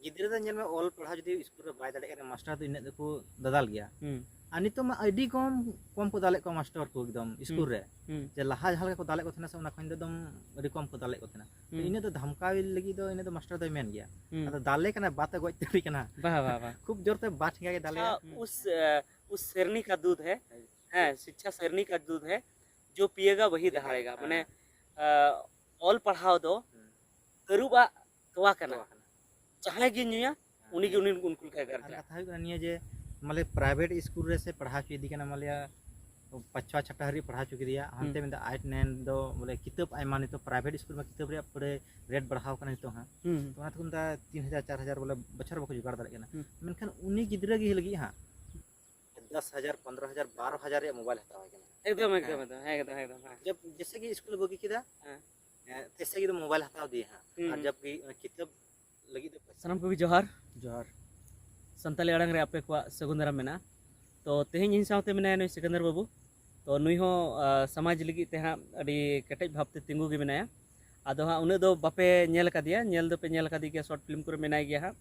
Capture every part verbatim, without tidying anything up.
ᱜᱤᱫᱽᱨᱟᱹ ᱫᱚ ᱧᱮᱞ ᱢᱮ, ᱚᱞ ᱯᱟᱲᱦᱟᱣ ᱡᱩᱫᱤ ᱤᱥᱠᱩᱞ ᱨᱮ ᱵᱟᱭ ᱫᱟᱲᱮᱭᱟᱜ ᱠᱟᱱᱟ, ᱢᱟᱥᱴᱟᱨ ᱫᱚ ᱤᱱᱟᱹᱜ ᱫᱚᱠᱚ ᱫᱟᱫᱟᱞ ᱜᱮᱭᱟ᱾ ᱦᱩᱸ᱾ ᱟᱨ ᱱᱤᱛᱚᱜ ᱢᱟ ᱟᱹᱰᱤ ᱠᱚᱢ, ᱠᱚᱢ ᱠᱚ ᱫᱟᱞᱮᱫ ᱠᱚᱣᱟ ᱢᱟᱥᱴᱟᱨ ᱠᱚ ᱮᱠᱫᱚᱢ ᱤᱥᱠᱩᱞ ᱦᱩᱸ᱾ ᱨᱮ᱾ ᱦᱩᱸ᱾ ᱡᱮ ᱞᱟᱦᱟ ᱡᱟᱦᱟᱸ ᱞᱮᱠᱟ ᱠᱚ ᱫᱟᱞᱮᱫ ᱠᱚ ᱛᱟᱦᱮᱱᱟ ᱥᱮ, ᱚᱱᱟ ᱠᱷᱚᱱ ᱫᱚ ᱮᱠᱫᱚᱢ ᱟᱹᱰᱤ ᱠᱚᱢ ᱠᱚ ᱫᱟᱞᱮᱫ ᱠᱚ ᱛᱟᱦᱮᱱᱟ᱾ ᱛᱚ ᱦᱩᱸ᱾ ᱤᱱᱟᱹᱜ ᱫᱚ ᱫᱷᱟᱢᱠᱟᱣ ᱞᱟᱹᱜᱤᱫ ᱫᱚ ᱤᱱᱟᱹᱜ ᱫᱚ ᱢᱟᱥᱴᱟᱨ ᱫᱚᱭ ᱢᱮᱱ ᱜᱮᱭᱟ᱾ ᱦᱩᱸ᱾ ᱟᱫᱚ ᱫᱟᱞᱮ ᱠᱟᱱᱟ, ᱵᱟᱛᱮ ᱜᱚᱡ ᱩᱛᱟᱹᱨᱤ ᱠᱟᱱᱟ᱾ ᱵᱟᱦ, ᱵᱟᱦ, ᱵᱟᱦ᱾ ᱠᱷᱩᱵ ᱡᱳᱨ ᱛᱮ ᱵᱟᱛ ᱴᱷᱮᱸᱜᱟ ᱜᱮ ᱫᱟᱞᱮᱭᱟ᱾ ᱟᱪᱪᱷᱟ, ᱩᱥ, ᱮ, ᱩᱥ ᱥᱮᱨᱱᱤ ᱠᱟ ᱫᱩᱫᱷ ᱦᱮ, ᱦᱮᱸ, ᱥᱤᱪᱪᱷᱟ ᱥᱮᱨᱱᱤ ᱠᱟ ᱫᱩᱫᱷ ᱦᱮ, ᱡᱳ ᱯᱤᱭᱮᱜᱟ ᱣᱟᱦᱤ ᱫᱟᱦᱟᱲᱮᱜᱟ᱾ ᱢᱟᱱᱮ, ᱦᱮᱸ᱾ ᱟ, ᱚᱞ ᱯᱟᱲᱦᱟᱣ ᱫᱚ ᱦᱩᱸ᱾ ᱛᱟᱹᱨᱩᱵ ᱟᱜ ᱛᱚᱣᱟ ᱠᱟᱱᱟ᱾ ᱛᱚᱣᱟ ᱠᱟᱱᱟ᱾ ᱡᱟᱦᱟᱸᱭ ᱜᱮ ᱧᱩᱭᱟ, ᱩᱱᱤ ᱜᱮ ᱩᱱᱤ ᱩᱱᱠᱩ ᱞᱮᱠᱟᱭ ᱟᱨ ᱜᱟᱨᱡᱟᱜᱼᱟ᱾ ᱠᱟᱛᱷᱟ ᱦᱩᱭᱩᱜ ᱠᱟᱱᱟ ᱱᱤᱭᱟᱹ ᱡᱮ, ᱢᱟᱱᱮ, ᱯᱨᱟᱭᱵᱷᱮᱴ ᱤᱥᱠᱩᱞ ᱨᱮ ᱥᱮ ᱯᱟᱲᱦᱟᱣ ᱦᱚᱪᱚᱭᱮᱫᱮ ᱠᱟᱱᱟ, ᱢᱟᱱᱞᱤᱭᱟ, ᱯᱟᱸᱪ ᱪᱷᱚ ᱪᱷᱟᱴᱟ ᱦᱟᱹᱨᱤᱡ ᱯᱟᱲᱦᱟᱣ ᱦᱚᱪᱚ ᱠᱮᱫᱮᱭᱟ, ᱦᱟᱱᱛᱮ ᱦᱩᱸ᱾ ᱢᱮᱱᱫᱟ ᱟᱴ ᱱᱟᱭᱤᱱ ᱫᱚ ᱵᱚᱞᱮ ᱠᱤᱛᱟᱹᱵ ᱟᱭᱢᱟ, ᱱᱤᱛᱚᱜ ᱯᱨᱟᱭᱵᱷᱮᱴ ᱤᱥᱠᱩᱞ ᱨᱮ ᱠᱤᱛᱟᱹᱵ ᱨᱮᱭᱟᱜ ᱯᱩᱨᱟᱹ ᱨᱮᱴ ᱵᱟᱲᱦᱟᱣ ᱠᱟᱱᱟ ᱱᱤᱛᱚᱜ ᱦᱟᱸᱜ᱾ ᱦᱩᱸ᱾ ᱛᱚ ᱚᱱᱟ ᱛᱮᱠᱚ ᱢᱮᱛᱟᱜᱼᱟ ᱛᱤᱱ ᱦᱟᱡᱟᱨ ᱪᱟᱨ ᱦᱟᱡᱟᱨ ᱵᱚᱞᱮ ᱵᱚᱪᱷᱚᱨ ᱵᱟᱠᱚ ᱡᱚᱜᱟᱲ ᱫᱟᱲᱮᱭᱟᱜ ᱠᱟᱱᱟ᱾ ᱦᱩᱸ᱾ ᱢᱮᱱᱠᱷᱟᱱ ᱩᱱᱤ ᱜᱤᱫᱽᱨᱟᱹ ᱜᱮ ᱞᱟᱹᱜᱤᱫ ᱦᱟᱸᱜ ᱫᱚᱥ ᱦᱟᱡᱟᱨ, ᱯᱚᱱᱫᱽᱨᱚ ᱦᱟᱡᱟᱨ, ᱵᱟᱨᱚ ᱦᱟᱡᱟᱨ ᱨᱮᱭᱟᱜ ᱢᱳᱵᱟᱭᱤᱞ ᱦᱟᱛᱟᱣ ᱟᱭ ᱠᱟᱱᱟ᱾ ᱮᱠᱫᱚᱢ, ᱮᱠᱫᱚᱢ, ᱦᱮᱸ᱾ ᱮᱠᱫᱚᱢ, ᱮᱠᱫᱚᱢ, ᱦᱮᱸ᱾ ᱡᱟᱵ ᱡᱮᱥᱮ ᱠᱤ ᱤᱥᱠᱩᱞ ᱵᱟᱹᱜᱤ ᱠᱮᱫᱟ, ᱦᱮᱸ᱾ ᱦᱮᱸ, ᱛᱮᱥᱮ ᱜᱮ ᱢᱳᱵᱟᱭᱤᱞ ᱦᱟᱛᱟᱣ ᱫᱤᱭᱮ ᱦᱟᱸᱜ᱾ ᱦᱩᱸ, ᱟᱨ ᱦᱩᱸ᱾ ᱡᱟᱵ ᱠᱤ ᱚᱱᱟ ᱠᱤᱛᱟᱹᱵ ᱞᱟᱹᱜᱤᱫ ᱫᱚ ᱯᱚᱭᱥᱟ᱾ ᱥᱟᱱᱟᱢ ᱠᱚᱜᱮ ᱡᱚᱦᱟᱨ᱾ ᱡᱚᱦᱟᱨ᱾ ᱥᱟᱱᱛᱟᱞᱤ ᱟᱲᱟᱝ ᱨᱮ ᱟᱯᱮ ᱠᱚᱣᱟᱜ ᱥᱟᱹᱜᱩᱱ ᱫᱟᱨᱟᱢ ᱢᱮᱱᱟᱜᱼᱟ᱾ ᱛᱚ, ᱛᱮᱦᱮᱧ ᱤᱧ ᱥᱟᱶᱛᱮ ᱢᱮᱱᱟᱭᱟ ᱱᱩᱭ ᱥᱤᱠᱟᱱᱫᱟᱨ ᱵᱟᱹᱵᱩ᱾ ᱛᱚ, ᱱᱩᱭ ᱦᱚᱸ, ᱟ, ᱥᱚᱢᱟᱡᱽ ᱞᱟᱹᱜᱤᱫ ᱛᱮ ᱦᱟᱸᱜ ᱟᱹᱰᱤ ᱠᱮᱴᱮᱡ ᱵᱷᱟᱵᱽ ᱛᱮ ᱛᱤᱸᱜᱩ ᱜᱮ ᱢᱮᱱᱟᱭᱟ᱾ ᱟᱫᱚ ᱦᱟᱸᱜ ᱩᱱᱟᱹᱜ ᱫᱚ ᱵᱟᱯᱮ ᱧᱮᱞ ᱟᱠᱟᱫᱮᱭᱟ, ᱧᱮᱞ ᱫᱚᱯᱮ ᱧᱮᱞ ᱟᱠᱟᱫᱮ ᱜᱮᱭᱟ, ᱥᱚᱨᱴ ᱯᱷᱤᱞᱢ ᱠᱚᱨᱮ ᱢᱮᱱᱟᱭ ᱜᱮᱭᱟ ᱦᱟᱸᱜ᱾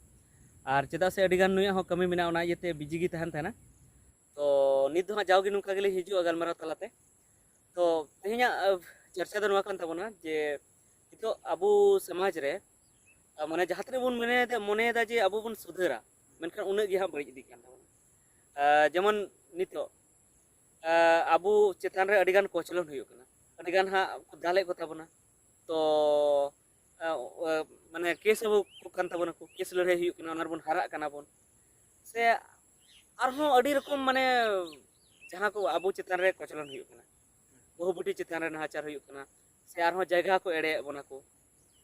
ᱟᱨ ᱪᱮᱫᱟᱜ ᱥᱮ ᱟᱹᱰᱤ ᱜᱟᱱ ᱱᱩᱭᱟᱜ ᱦᱚᱸ ᱠᱟᱹᱢᱤ ᱢᱮᱱᱟᱜᱼᱟ, ᱚᱱᱟ ᱤᱭᱟᱹᱛᱮ ᱵᱤᱡᱤ ᱜᱮ ᱛᱟᱦᱮᱱ ᱛᱟᱦᱮᱱᱟ᱾ ᱛᱚ, ᱱᱤᱛ ᱫᱚ ᱦᱟᱸᱜ ᱡᱟᱣᱜᱮ ᱱᱚᱝᱠᱟ ᱜᱮᱞᱮ ᱦᱤᱡᱩᱜᱼᱟ ᱜᱟᱞᱢᱟᱨᱟᱣ ᱛᱟᱞᱟᱛᱮ᱾ ᱛᱚ, ᱛᱮᱦᱮᱧᱟᱜ, ᱟ, ᱪᱟᱨᱪᱟ ᱫᱚ ᱱᱚᱣᱟ ᱠᱟᱱ ᱛᱟᱵᱚᱱᱟ ᱡᱮ ᱱᱤᱛᱚᱜ ᱟᱵᱚ ᱥᱚᱢᱟᱡᱽ ᱨᱮ, ᱟ, ᱢᱟᱱᱮ ᱡᱟᱦᱟᱸ ᱛᱤᱱᱟᱹᱜ ᱵᱚᱱ ᱢᱚᱱᱮᱭᱮᱫᱟ, ᱢᱚᱱᱮᱭᱮᱫᱟ ᱡᱮ ᱟᱵᱚ ᱵᱚᱱ ᱥᱩᱫᱷᱟᱹᱨᱟ, ᱢᱮᱱᱠᱷᱟᱱ ᱩᱱᱟᱹᱜ ᱜᱮ ᱦᱟᱸᱜ ᱵᱟᱹᱲᱤᱡ ᱤᱫᱤᱜ ᱠᱟᱱ ᱛᱟᱵᱚᱱᱟ᱾ ᱟ, ᱡᱮᱢᱚᱱ ᱱᱤᱛᱚᱜ, ᱟ, ᱟᱵᱚ ᱪᱮᱛᱟᱱ ᱨᱮ ᱟᱹᱰᱤᱜᱟᱱ ᱠᱚᱪᱞᱚᱱ ᱦᱩᱭᱩᱜ ᱠᱟᱱᱟ, ᱟᱹᱰᱤᱜᱟᱱ ᱦᱟᱸᱜ ᱠᱚ ᱫᱟᱞᱮᱫ ᱠᱚ ᱛᱟᱵᱚᱱᱟ᱾ ᱛᱚ, ᱟ, ᱟ, ᱢᱟᱱᱮ ᱠᱮᱥ ᱟᱵᱚ ᱠᱚ ᱠᱟᱱ ᱛᱟᱵᱚᱱᱟᱠᱚ, ᱠᱮᱥ ᱞᱟᱹᱲᱦᱟᱹᱭ ᱦᱩᱭᱩᱜ ᱠᱟᱱᱟ, ᱚᱱᱟ ᱨᱮᱵᱚᱱ ᱦᱟᱨᱟᱜ ᱠᱟᱱᱟ ᱵᱚᱱ᱾ ᱥᱮ ᱟᱨᱦᱚᱸ ᱟᱹᱰᱤ ᱨᱚᱠᱚᱢ, ᱢᱟᱱᱮ ᱡᱟᱦᱟᱸ ᱠᱚ ᱟᱵᱚ ᱪᱮᱛᱟᱱ ᱨᱮ ᱠᱚᱪᱞᱚᱱ ᱦᱩᱭᱩᱜ ᱠᱟᱱᱟ, ᱵᱟᱹᱦᱩ ᱵᱤᱴᱤ ᱪᱮᱛᱟᱱ ᱨᱮ ᱱᱟᱦᱟᱪᱟᱨ ᱦᱩᱭᱩᱜ ᱠᱟᱱᱟ, ᱥᱮ ᱟᱨᱦᱚᱸ ᱡᱟᱭᱜᱟ ᱠᱚ ᱮᱲᱮᱭᱮᱫ ᱵᱚᱱᱟ ᱠᱚ,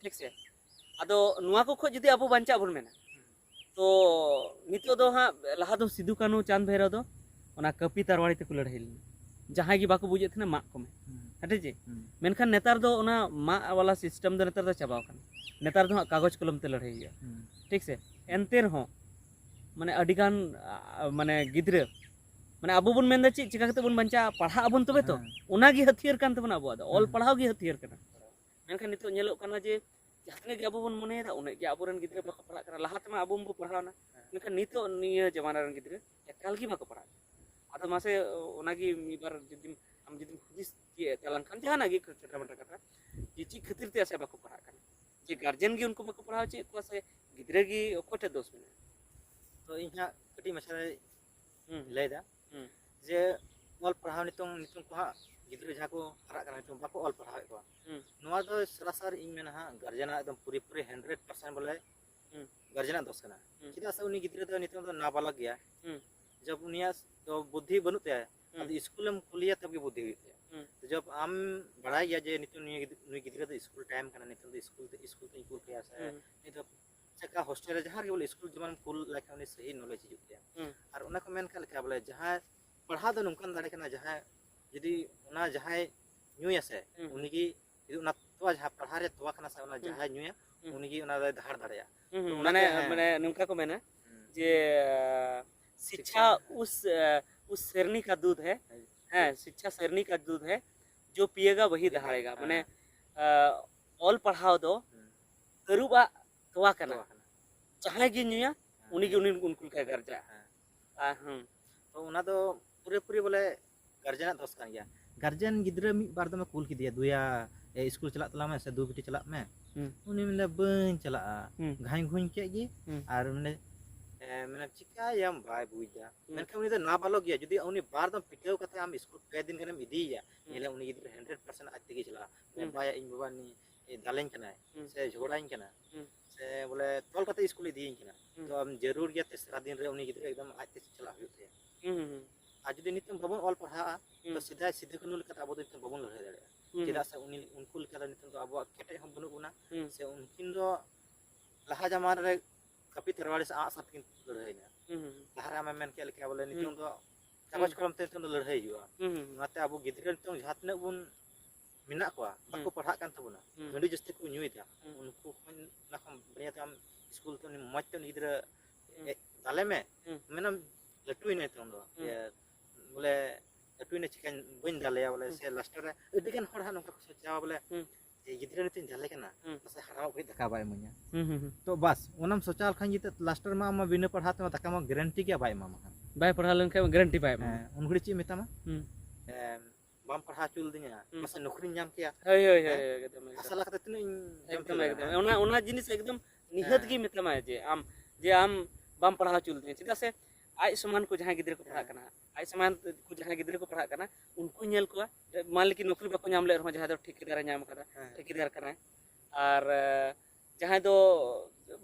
ᱴᱷᱤᱠ ᱥᱮ? ᱟᱫᱚ ᱱᱚᱣᱟ ᱠᱚ ᱠᱷᱚᱱ ᱡᱩᱫᱤ ᱟᱵᱚ ᱵᱟᱧᱪᱟᱜ ᱵᱚᱱ ᱢᱮᱱᱟ, ᱛᱚ ᱱᱤᱛᱚᱜ ᱫᱚ ᱦᱟᱸᱜ, ᱞᱟᱦᱟ ᱫᱚ ᱥᱤᱫᱩ ᱠᱟᱹᱱᱦᱩ ᱪᱟᱸᱫᱽ ᱵᱷᱟᱭᱨᱚ ᱫᱚ ᱚᱱᱟ ᱠᱟᱹᱯᱤ ᱛᱟᱨᱣᱟᱲᱤ ᱛᱮᱠᱚ ᱞᱟᱹᱲᱦᱟᱹᱭ ᱞᱮᱱᱟ, ᱡᱟᱦᱟᱸᱭ ᱜᱮ ᱵᱟᱠᱚ ᱵᱩᱡᱮᱫ ᱛᱟᱦᱮᱱᱟ ᱢᱟᱜ ᱠᱚᱢᱮ, ᱦᱩᱸ᱾ ᱦᱮᱸ ᱥᱮ ᱪᱮ? ᱦᱩᱸ᱾ ᱢᱮᱱᱠᱷᱟᱱ ᱱᱮᱛᱟᱨ ᱫᱚ ᱚᱱᱟ ᱢᱟᱜ ᱣᱟᱞᱟ ᱥᱤᱥᱴᱮᱢ ᱫᱚ ᱱᱮᱛᱟᱨ ᱫᱚ ᱪᱟᱵᱟᱣ ᱠᱟᱱᱟ᱾ ᱱᱮᱛᱟᱨ ᱫᱚ ᱦᱟᱸᱜ ᱠᱟᱜᱚᱡᱽ ᱠᱚᱞᱚᱢ ᱛᱮ ᱞᱟᱹᱲᱦᱟᱹᱭ ᱦᱩᱭᱩᱜᱼᱟ, ᱦᱩᱸ᱾ ᱴᱷᱤᱠ ᱥᱮ? ᱮᱱᱛᱮ ᱨᱮᱦᱚᱸ ᱢᱟᱱᱮ ᱟᱹᱰᱤᱜᱟᱱ, ᱟ, ᱢᱟᱱᱮ ᱜᱤᱫᱽᱨᱟᱹ, ᱢᱟᱱᱮ ᱟᱵᱚ ᱵᱚᱱ ᱢᱮᱱᱫᱟ ᱪᱮᱫ ᱪᱤᱠᱟ ᱠᱟᱛᱮ ᱵᱚᱱ ᱵᱟᱧᱪᱟᱜᱼᱟ, ᱯᱟᱲᱦᱟᱜ ᱟᱵᱚᱱ ᱛᱚᱵᱮ ᱛᱚ? ᱦᱮᱸ᱾ ᱚᱱᱟᱜᱮ ᱦᱟᱹᱛᱭᱟᱹᱨ ᱠᱟᱱ ᱛᱟᱵᱚᱱᱟ ᱟᱵᱚᱣᱟᱜ ᱫᱚ, ᱚᱞ ᱦᱮᱸ᱾ ᱯᱟᱲᱦᱟᱣ ᱜᱮ ᱦᱟᱹᱛᱭᱟᱹᱨ ᱠᱟᱱᱟ᱾ ᱢᱮᱱᱠᱷᱟᱱ ᱱᱤᱛᱚᱜ ᱧᱮᱞᱚᱜ ᱠᱟᱱᱟ ᱡᱮ ᱡᱟᱦᱟᱸ ᱛᱤᱱᱟᱹᱜ ᱜᱮ ᱟᱵᱚ ᱵᱚᱱ ᱢᱚᱱᱮᱭᱮᱫᱟ, ᱩᱱᱟᱹᱜ ᱜᱮ ᱟᱵᱚᱨᱮᱱ ᱜᱤᱫᱽᱨᱟᱹ ᱵᱟᱠᱚ ᱯᱟᱲᱦᱟᱜ ᱠᱟᱱᱟ᱾ ᱞᱟᱦᱟ ᱛᱮᱢᱟ ᱟᱵᱚ ᱵᱚᱱ ᱯᱟᱲᱦᱟᱣᱱᱟ, ᱢᱮᱱᱠᱷᱟᱱ ᱱᱤᱛᱚᱜ ᱱᱤᱭᱟᱹ ᱡᱟᱢᱟᱱᱟ ᱨᱮᱱ ᱜᱤᱫᱽᱨᱟᱹ ᱮᱠᱟᱞ ᱜᱮ ᱵᱟᱠᱚ ᱯᱟᱲᱦᱟᱜ ᱠᱟᱱᱟ᱾ ᱟᱫᱚ ᱢᱟᱥᱮ, ᱚᱱᱟᱜᱮ ᱢᱤᱫ ᱵᱟᱨ ᱡᱩᱫᱤᱢ, ᱟᱢ ᱡᱩᱫᱤᱢ ᱦᱩᱫᱤᱥ ᱛᱤᱭᱳᱜ ᱛᱟᱞᱟᱝ ᱠᱷᱟᱱ, ᱡᱟᱦᱟᱱᱟᱜ ᱜᱮ ᱪᱷᱳᱴᱟ ᱢᱳᱴᱟ ᱠᱟᱛᱷᱟ, ᱡᱮ ᱪᱮᱫ ᱠᱷᱟᱹᱛᱤᱨ ᱛᱮ ᱟᱥᱮ ᱵᱟᱠᱚ ᱯᱟᱲᱦᱟᱜ ᱠᱟᱱᱟ, ᱡᱮ ᱜᱟᱨᱡᱮᱱ ᱜᱮ ᱩᱱᱠᱩ ᱵᱟᱠᱚ ᱯᱟᱲᱦᱟᱣ ᱦᱚᱪᱚᱭᱮᱫ ᱠᱚᱣᱟ ᱥᱮ ᱜᱤᱫᱽᱨᱟᱹ ᱜᱮ, ᱚᱠᱚᱭ ᱴᱷᱮᱱ ᱫᱳᱥ ᱢᱮᱱᱟᱜᱼᱟ? ᱛᱚ ᱤᱧ ᱦᱟᱸᱜ ᱠᱟᱹᱴᱤᱡ ᱢᱟᱪᱷᱟ ᱦᱩᱸ᱾ ᱞᱟᱹᱭᱫᱟ ᱦᱩᱸ᱾ ᱡᱮ ᱚᱞ ᱯᱟᱲᱦᱟᱣ ᱱᱤᱛᱚᱝ, ᱱᱤᱛᱚᱝ ᱠᱚ ᱦᱟᱸᱜ ᱜᱤᱫᱽᱨᱟᱹ ᱡᱟᱦᱟᱸ ᱠᱚ ᱦᱟᱨᱟᱜ ᱠᱟᱱᱟ, ᱱᱤᱛᱚᱝ ᱵᱟᱠᱚ ᱚᱞ ᱯᱟᱲᱦᱟᱣᱮᱫ ᱠᱚᱣᱟ᱾ ᱦᱩᱸ᱾ ᱱᱚᱣᱟ ᱫᱚ ᱥᱚᱨᱟᱥᱚᱨᱤ ᱤᱧ ᱢᱮᱱᱟ ᱦᱟᱸᱜ, ᱜᱟᱨᱡᱮᱱᱟᱜ ᱮᱠᱫᱚᱢ ᱯᱩᱨᱟᱹᱯᱩᱨᱤ ᱦᱟᱱᱰᱨᱮᱰ ᱯᱟᱨᱥᱮᱱᱴ ᱵᱚᱞᱮ ᱦᱩᱸ᱾ ᱜᱟᱨᱡᱮᱱᱟᱜ ᱫᱚᱥ ᱠᱟᱱᱟ᱾ ᱦᱩᱸ᱾ ᱪᱮᱫᱟᱜ ᱥᱮ ᱩᱱᱤ ᱜᱤᱫᱽᱨᱟᱹ ᱫᱚ ᱱᱤᱛᱚᱝ ᱫᱚ ᱱᱟᱵᱟᱞᱚᱠ ᱜᱮᱭᱟ᱾ ᱦᱩᱸ᱾ ᱡᱚᱵ ᱩᱱᱤᱭᱟᱜ ᱫᱚ ᱵᱩᱫᱽᱫᱷᱤ ᱵᱟᱹᱱᱩᱜ ᱛᱟᱭᱟ, ᱦᱩᱸ᱾ ᱟᱫᱚ ᱥᱠᱩᱞᱮᱢ ᱠᱩᱞᱮᱭᱟ ᱛᱚᱵᱮ ᱜᱮ ᱵᱩᱫᱽᱫᱷᱤ ᱦᱩᱭᱩᱜ ᱛᱟᱭᱟ᱾ ᱦᱩᱸ᱾ ᱡᱚᱵ ᱟᱢ ᱵᱟᱲᱟᱭ ᱜᱮᱭᱟ ᱡᱮ ᱱᱤᱛᱚᱝ ᱱᱩᱭ ᱜᱤᱫ-, ᱱᱩᱭ ᱜᱤᱫᱽᱨᱟᱹ ᱫᱚ ᱥᱠᱩᱞ ᱴᱟᱭᱤᱢ ᱠᱟᱱᱟ, ᱱᱤᱛᱚᱝ ᱫᱚ ᱥᱠᱩᱞ ᱛᱮ, ᱥᱠᱩᱞ ᱛᱮᱧ ᱠᱩᱞ ᱠᱟᱭᱟ ᱥᱮ ᱦᱩᱸ᱾ ᱱᱤᱛᱚᱜ ᱪᱮᱠᱟ ᱦᱳᱥᱴᱮᱞ ᱨᱮ ᱡᱟᱦᱟᱸ ᱨᱮᱜᱮ ᱵᱚᱞᱮ ᱥᱠᱩᱞ ᱡᱮᱢᱚᱱ ᱠᱩᱞ ᱞᱮᱠᱷᱟᱱ ᱩᱱᱤ ᱥᱟᱹᱦᱤ ᱱᱚᱞᱮᱡᱽ ᱦᱤᱡᱩᱜ ᱛᱟᱭᱟ᱾ ᱦᱩᱸ᱾ ᱟᱨ ᱚᱱᱟ ᱠᱚ ᱢᱮᱱ ᱠᱟᱜ ᱞᱮᱠᱟ ᱵᱚᱞᱮ ᱡᱟᱦᱟᱸᱭ ᱯᱟᱲᱦᱟᱣ ᱫᱚ ᱱᱚᱝᱠᱟᱱ ᱫᱟᱲᱮ ᱠᱟᱱᱟ, ᱡᱟᱦᱟᱸᱭ ᱡᱩᱫᱤ ᱚᱱᱟ ᱡᱟᱦᱟᱸᱭ ᱧᱩᱭᱟ ᱥᱮ, ᱦᱩᱸ᱾ ᱩᱱᱤᱜᱮ ᱡᱩᱫᱤ ᱚᱱᱟ ᱛᱚᱣᱟ ᱡᱟᱦᱟᱸ ᱯᱟᱲᱦᱟᱣ ᱨᱮᱭᱟᱜ ᱛᱚᱣᱟ ᱠᱟᱱᱟ ᱥᱮ, ᱚᱱᱟ ᱦᱩᱸ᱾ ᱡᱟᱦᱟᱸᱭ ᱧᱩᱭᱟ, ᱦᱩᱸ᱾ ᱩᱱᱤᱜᱮ ᱚᱱᱟ ᱫᱚᱭ ᱫᱟᱦᱟᱲ ᱫᱟᱲᱮᱭᱟᱜᱼᱟ᱾ ᱦᱩᱸ, ᱦᱩᱸ, ᱛᱚ ᱢᱟᱱᱮ, ᱚᱱᱟᱛᱮ, ᱦᱮᱸ᱾ ᱢᱟᱱᱮ ᱱᱚᱝᱠᱟ ᱠᱚ ᱢᱮᱱᱟ ᱦᱩᱸ᱾ ᱡᱮ, ᱟᱸ, ᱥᱤᱪᱪᱷᱟ ᱥᱤᱪᱪᱷᱟ᱾ ᱩᱥ, ᱟᱸ, ᱩᱥ ᱥᱮᱨᱱᱤ ᱠᱟ ᱫᱩᱫᱷ ᱦᱮ᱾ ᱦᱮᱸ᱾ ᱦᱮᱸ, ᱥᱤᱪᱪᱷᱟ ᱥᱮᱨᱱᱤ ᱠᱟ ᱫᱩᱫᱷ ᱦᱮ, ᱡᱚ ᱯᱤᱭᱮᱜᱟ ᱣᱟᱦᱤ ᱦᱮᱸ᱾ ᱫᱟᱦᱟᱲᱮᱜᱟ᱾ ᱦᱮᱸ᱾ ᱢᱟᱱᱮ, ᱟᱸ, ᱚᱞ ᱯᱟᱲᱦᱟᱣ ᱫᱚ ᱦᱩᱸ᱾ ᱛᱟᱹᱨᱩᱵ ᱟᱜ ᱛᱚᱣᱟ ᱠᱟᱱᱟ᱾ ᱛᱚᱣᱟ ᱠᱟᱱᱟ᱾ ᱡᱟᱦᱟᱸᱭ ᱜᱮ ᱧᱩᱭᱟ, ᱦᱮᱸ᱾ ᱩᱱᱤᱜᱮ ᱩᱱᱤ ᱩᱱᱠᱩ ᱞᱮᱠᱟᱭ ᱜᱟᱨᱡᱟᱜᱼᱟ᱾ ᱦᱮᱸ᱾ ᱟᱨ, ᱦᱩᱸ᱾ ᱛᱚ ᱚᱱᱟ ᱫᱚ ᱯᱩᱨᱟᱹᱯᱩᱨᱤ ᱵᱚᱞᱮ ᱜᱟᱨᱡᱮᱱᱟᱜ ᱫᱚᱥ ᱠᱟᱱ ᱜᱮᱭᱟ᱾ ᱜᱟᱨᱡᱮᱱ ᱜᱤᱫᱽᱨᱟᱹ ᱢᱤᱫ ᱵᱟᱨ ᱫᱚᱢᱮ ᱠᱩᱞ ᱠᱮᱫᱮᱭᱟ, "ᱫᱩᱭᱟ, ᱮ, ᱥᱠᱩᱞ ᱪᱟᱞᱟᱜ ᱛᱟᱞᱟᱝ ᱢᱮ ᱥᱮ ᱫᱩ ᱵᱤᱴᱤ ᱪᱟᱞᱟᱜ ᱢᱮ᱾" ᱦᱩᱸ᱾ ᱩᱱᱤ ᱢᱮᱱᱫᱟ, "ᱵᱟᱹᱧ ᱪᱟᱞᱟᱜᱼᱟ᱾" ᱦᱩᱸ᱾ ᱜᱷᱟᱸᱭ ᱜᱷᱩᱸᱭ ᱠᱮᱫ ᱜᱮ᱾ ᱦᱩᱸ᱾ ᱟᱨ ᱢᱮᱱᱫᱟ, ᱮ, ᱢᱮᱱᱟ, "ᱪᱤᱠᱟᱹᱭᱟᱢ?" ᱵᱟᱭ ᱵᱩᱡᱽ ᱫᱟ᱾ ᱦᱩᱸ᱾ ᱢᱮᱱᱠᱷᱟᱱ ᱩᱱᱤ ᱫᱚ ᱱᱟᱵᱟᱞᱚᱠ ᱜᱮᱭᱟ᱾ ᱡᱩᱫᱤ ᱩᱱᱤ ᱵᱟᱨ ᱫᱚᱢ ᱯᱤᱴᱟᱹᱣ ᱠᱟᱛᱮ ᱟᱢ ᱥᱠᱩᱞ ᱯᱮ ᱫᱤᱱ ᱜᱟᱱᱮᱢ ᱤᱫᱤᱭᱮᱭᱟ, ᱦᱩᱸ᱾ ᱧᱮᱞᱟᱢ ᱩᱱᱤ ᱜᱤᱫᱽᱨᱟᱹ ᱦᱟᱱᱰᱨᱮᱰ ᱯᱟᱨᱥᱮᱱᱴ ᱟᱡ ᱛᱮᱜᱮ ᱪᱟᱞᱟᱜᱼᱟ᱾ ᱦᱩᱸ᱾ ᱵᱟᱭᱟ, ᱤᱧ ᱵᱟᱵᱟ ᱱᱤ-, ᱮ, ᱫᱟᱞᱮᱧ ᱠᱟᱱᱟᱭ, ᱦᱩᱸ᱾ ᱥᱮ ᱡᱷᱚᱜᱽᱲᱟᱧ ᱠᱟᱱᱟ, ᱦᱩᱸ᱾ ᱥᱮ ᱵᱚᱞᱮ ᱛᱚᱞ ᱠᱟᱛᱮ ᱥᱠᱩᱞ ᱤᱫᱤᱭᱤᱧ ᱠᱟᱱᱟ᱾ ᱦᱩᱸ᱾ ᱛᱚ ᱟᱢ ᱡᱟᱹᱨᱩᱲ ᱜᱮᱭᱟ ᱛᱮᱥᱨᱟ ᱫᱤᱱ ᱨᱮ ᱩᱱᱤ ᱜᱤᱫᱽᱨᱟᱹ ᱮᱠᱫᱚᱢ ᱟᱡ ᱛᱮ ᱪᱟᱞᱟᱜ ᱦᱩᱭᱩᱜ ᱛᱟᱭᱟ᱾ ᱦᱩᱸ, ᱦᱩᱸ, ᱦᱩᱸ᱾ ᱟᱨ ᱡᱩᱫᱤ ᱱᱤᱛᱚᱝ ᱵᱟᱵᱚᱱ ᱚᱞ ᱯᱟᱲᱦᱟᱜᱼᱟ, ᱛᱚ ᱦᱩᱸ᱾ ᱥᱮᱫᱟᱭ ᱥᱤᱫᱩ ᱠᱟᱹᱱᱦᱩ ᱞᱮᱠᱟᱛᱮ ᱟᱵᱚ ᱫᱚ ᱱᱤᱛᱚᱝ ᱵᱟᱵᱚᱱ ᱞᱟᱹᱲᱦᱟᱹᱭ ᱫᱟᱲᱮᱭᱟᱜᱼᱟ᱾ ᱦᱩᱸ᱾ ᱪᱮᱫᱟᱜ ᱥᱮ ᱩᱱᱤ, ᱩᱱᱠᱩ ᱞᱮᱠᱟ ᱫᱚ ᱱᱤᱛᱚᱝ ᱫᱚ ᱟᱵᱚᱣᱟᱜ ᱠᱮᱴᱮᱡ ᱦᱚᱸ ᱵᱟᱹᱱᱩᱜ ᱵᱚᱱᱟ, ᱦᱩᱸ᱾ ᱥᱮ ᱩᱱᱠᱤᱱ ᱫᱚ ᱞᱟᱦᱟ ᱡᱟᱢᱟᱱᱟ ᱨᱮ ᱠᱟᱹᱯᱤ ᱛᱟᱨᱣᱟᱲᱤ ᱥᱮ ᱟᱸᱜ ᱥᱟᱨ ᱛᱮᱠᱤᱱ ᱞᱟᱹᱲᱦᱟᱹᱭᱱᱟ᱾ ᱦᱩᱸ, ᱦᱩᱸ, ᱦᱩᱸ᱾ ᱞᱟᱦᱟᱨᱮ ᱟᱢᱮᱢ ᱢᱮᱱ ᱠᱮᱫ ᱞᱮᱠᱟ ᱵᱚᱞᱮ ᱱᱤᱛᱚᱝ ᱦᱩᱸ᱾ ᱫᱚ ᱠᱟᱜᱚᱡᱽ ᱦᱩᱸ᱾ ᱠᱚᱞᱚᱢ ᱛᱮ ᱱᱤᱛᱚᱝ ᱫᱚ ᱞᱟᱹᱲᱦᱟᱹᱭ ᱦᱩᱭᱩᱜᱼᱟ᱾ ᱦᱩᱸ, ᱦᱩᱸ, ᱦᱩᱸ᱾ ᱚᱱᱟᱛᱮ ᱟᱵᱚ ᱜᱤᱫᱽᱨᱟᱹ ᱱᱤᱛᱚᱝ ᱡᱟᱦᱟᱸ ᱛᱤᱱᱟᱹᱜ ᱵᱚᱱ ᱢᱮᱱᱟᱜ ᱠᱚᱣᱟ, ᱵᱟᱠᱚ ᱦᱩᱸ᱾ ᱯᱟᱲᱦᱟᱜ ᱠᱟᱱ ᱛᱟᱵᱚᱱᱟ, ᱦᱩᱸ᱾ ᱦᱟᱺᱰᱤ ᱡᱟᱹᱥᱛᱤ ᱠᱚ ᱧᱩᱭᱮᱫᱟ, ᱦᱩᱸ᱾ ᱩᱱᱠᱩ ᱠᱷᱚᱱ, ᱚᱱᱟ ᱠᱷᱚᱱ ᱵᱟᱨᱭᱟ ᱛᱮ ᱟᱢ ᱥᱠᱩᱞ ᱛᱮ ᱩᱱᱤ ᱢᱚᱡᱽ ᱛᱮ ᱩᱱᱤ ᱜᱤᱫᱽᱨᱟᱹ ᱦᱩᱸ᱾ ᱮ, ᱫᱟᱞᱮ ᱢᱮ, ᱦᱩᱸ᱾ ᱢᱮᱱᱟᱢ ᱞᱟᱹᱴᱩᱭᱮᱱᱟᱭ ᱛᱚ ᱩᱱ ᱫᱚ, ᱦᱩᱸ᱾ ᱡᱮ, ᱵᱚᱞᱮ, ᱞᱟᱹᱴᱩᱭᱮᱱᱟᱭ ᱪᱤᱠᱟᱹᱧ, ᱵᱟᱹᱧ ᱫᱟᱞᱮᱭᱟ ᱵᱚᱞᱮ, ᱦᱩᱸ᱾ ᱥᱮ ᱞᱟᱥᱴᱮ ᱨᱮ ᱟᱹᱰᱤ ᱜᱟᱱ ᱦᱚᱲ ᱦᱟᱸᱜ ᱱᱚᱝᱠᱟ ᱠᱚ ᱥᱚᱪᱟᱣᱟ ᱵᱚᱞᱮ, ᱦᱩᱸ᱾ ᱜᱤᱫᱽᱨᱟᱹ ᱱᱤᱛᱚᱜ ᱤᱧ ᱡᱟᱞᱮ ᱠᱟᱱᱟ, ᱦᱩᱸ᱾ ᱯᱟᱥᱮᱡ ᱦᱟᱲᱟᱢᱚᱜ ᱜᱷᱟᱹᱲᱤᱡ ᱫᱟᱠᱟ ᱵᱟᱭ ᱤᱢᱟᱹᱧᱟ᱾ ᱦᱩᱸ, ᱦᱩᱸ, ᱦᱩᱸ᱾ ᱛᱚ ᱵᱟᱥ, ᱚᱱᱟᱢ ᱥᱚᱪᱟᱣ ᱞᱮᱠᱷᱟᱱ ᱡᱮ ᱞᱟᱥᱴ ᱨᱮᱢᱟ ᱟᱢ ᱢᱟ ᱵᱤᱱᱟᱹ ᱯᱟᱲᱦᱟᱣ ᱛᱮᱢᱟ ᱫᱟᱠᱟ ᱢᱟ ᱜᱮᱨᱮᱱᱴᱤ ᱜᱮ ᱵᱟᱭ ᱮᱢᱟᱢᱟ ᱦᱟᱸᱜ᱾ ᱵᱟᱭ ᱯᱟᱲᱦᱟᱣ ᱞᱮᱱᱠᱷᱟᱱ ᱢᱟ ᱜᱮᱨᱮᱱᱴᱤ ᱵᱟᱭ ᱮᱢᱟᱢᱟ᱾ ᱦᱮᱸ, ᱩᱱ ᱜᱷᱟᱹᱲᱤᱡ ᱪᱮᱫ ᱮ ᱢᱮᱛᱟᱢᱟ? ᱦᱩᱸ᱾ ᱮᱢ, ᱵᱟᱢ ᱯᱟᱲᱦᱟᱣ ᱦᱚᱪᱚ ᱞᱤᱫᱤᱧᱟ, ᱦᱩᱸ᱾ ᱢᱟᱥᱮ ᱱᱚᱠᱨᱤᱧ ᱧᱟᱢ ᱠᱮᱭᱟ᱾ ᱦᱳᱭ, ᱦᱳᱭ, ᱦᱳᱭ, ᱦᱮᱸ? ᱦᱳᱭ, ᱮᱠᱫᱚᱢ, ᱮᱠᱫᱚᱢ᱾ ᱟᱥᱟ ᱞᱮᱠᱟᱛᱮ ᱛᱤᱱᱟᱹᱜ ᱤᱧ ᱡᱚᱢ ᱮᱠᱫᱚᱢ, ᱦᱚᱪᱚ ᱮᱠᱫᱚᱢ᱾ ᱫᱟᱲᱮᱭᱟᱜᱼᱟ? ᱚᱱᱟ, ᱚᱱᱟ ᱡᱤᱱᱤᱥ ᱮᱠᱫᱚᱢ ᱱᱤᱦᱟᱹᱛ ᱦᱮᱸ᱾ ᱜᱮ ᱢᱮᱛᱟᱢᱟᱭ ᱡᱮ ᱟᱢ, ᱡᱮ ᱟᱢ ᱵᱟᱢ ᱯᱟᱲᱦᱟᱣ ᱦᱚᱪᱚ ᱞᱤᱫᱤᱧᱟ᱾ ᱪᱮᱫᱟᱜ ᱥᱮ ᱟᱡ ᱥᱚᱢᱟᱱ ᱠᱚ ᱡᱟᱦᱟᱸᱭ ᱜᱤᱫᱽᱨᱟᱹ ᱠᱚ ᱯᱟᱲᱦᱟᱜ ᱦᱮᱸ᱾ ᱠᱟᱱᱟ, ᱟᱡ ᱥᱚᱢᱟᱱ ᱠᱚ ᱡᱟᱦᱟᱸᱭ ᱜᱤᱫᱽᱨᱟᱹ ᱠᱚ ᱯᱟᱲᱦᱟᱜ ᱠᱟᱱᱟ, ᱩᱱᱠᱩ ᱧᱮᱞ ᱠᱚᱣᱟ᱾ ᱢᱟᱱ ᱞᱮ ᱠᱤ ᱱᱚᱠᱨᱤ ᱵᱟᱠᱚ ᱧᱟᱢ ᱞᱮᱫ ᱨᱮᱦᱚᱸ, ᱡᱟᱦᱟᱸᱭ ᱫᱚ ᱴᱷᱤᱠᱟᱹᱫᱟᱨᱮ ᱧᱟᱢ ᱠᱟᱫᱟ, ᱦᱮᱸ᱾ ᱴᱷᱤᱠᱟᱹᱫᱟᱨ ᱠᱟᱱᱟᱭ᱾ ᱟᱨ, ᱮ, ᱡᱟᱦᱟᱸᱭ ᱫᱚ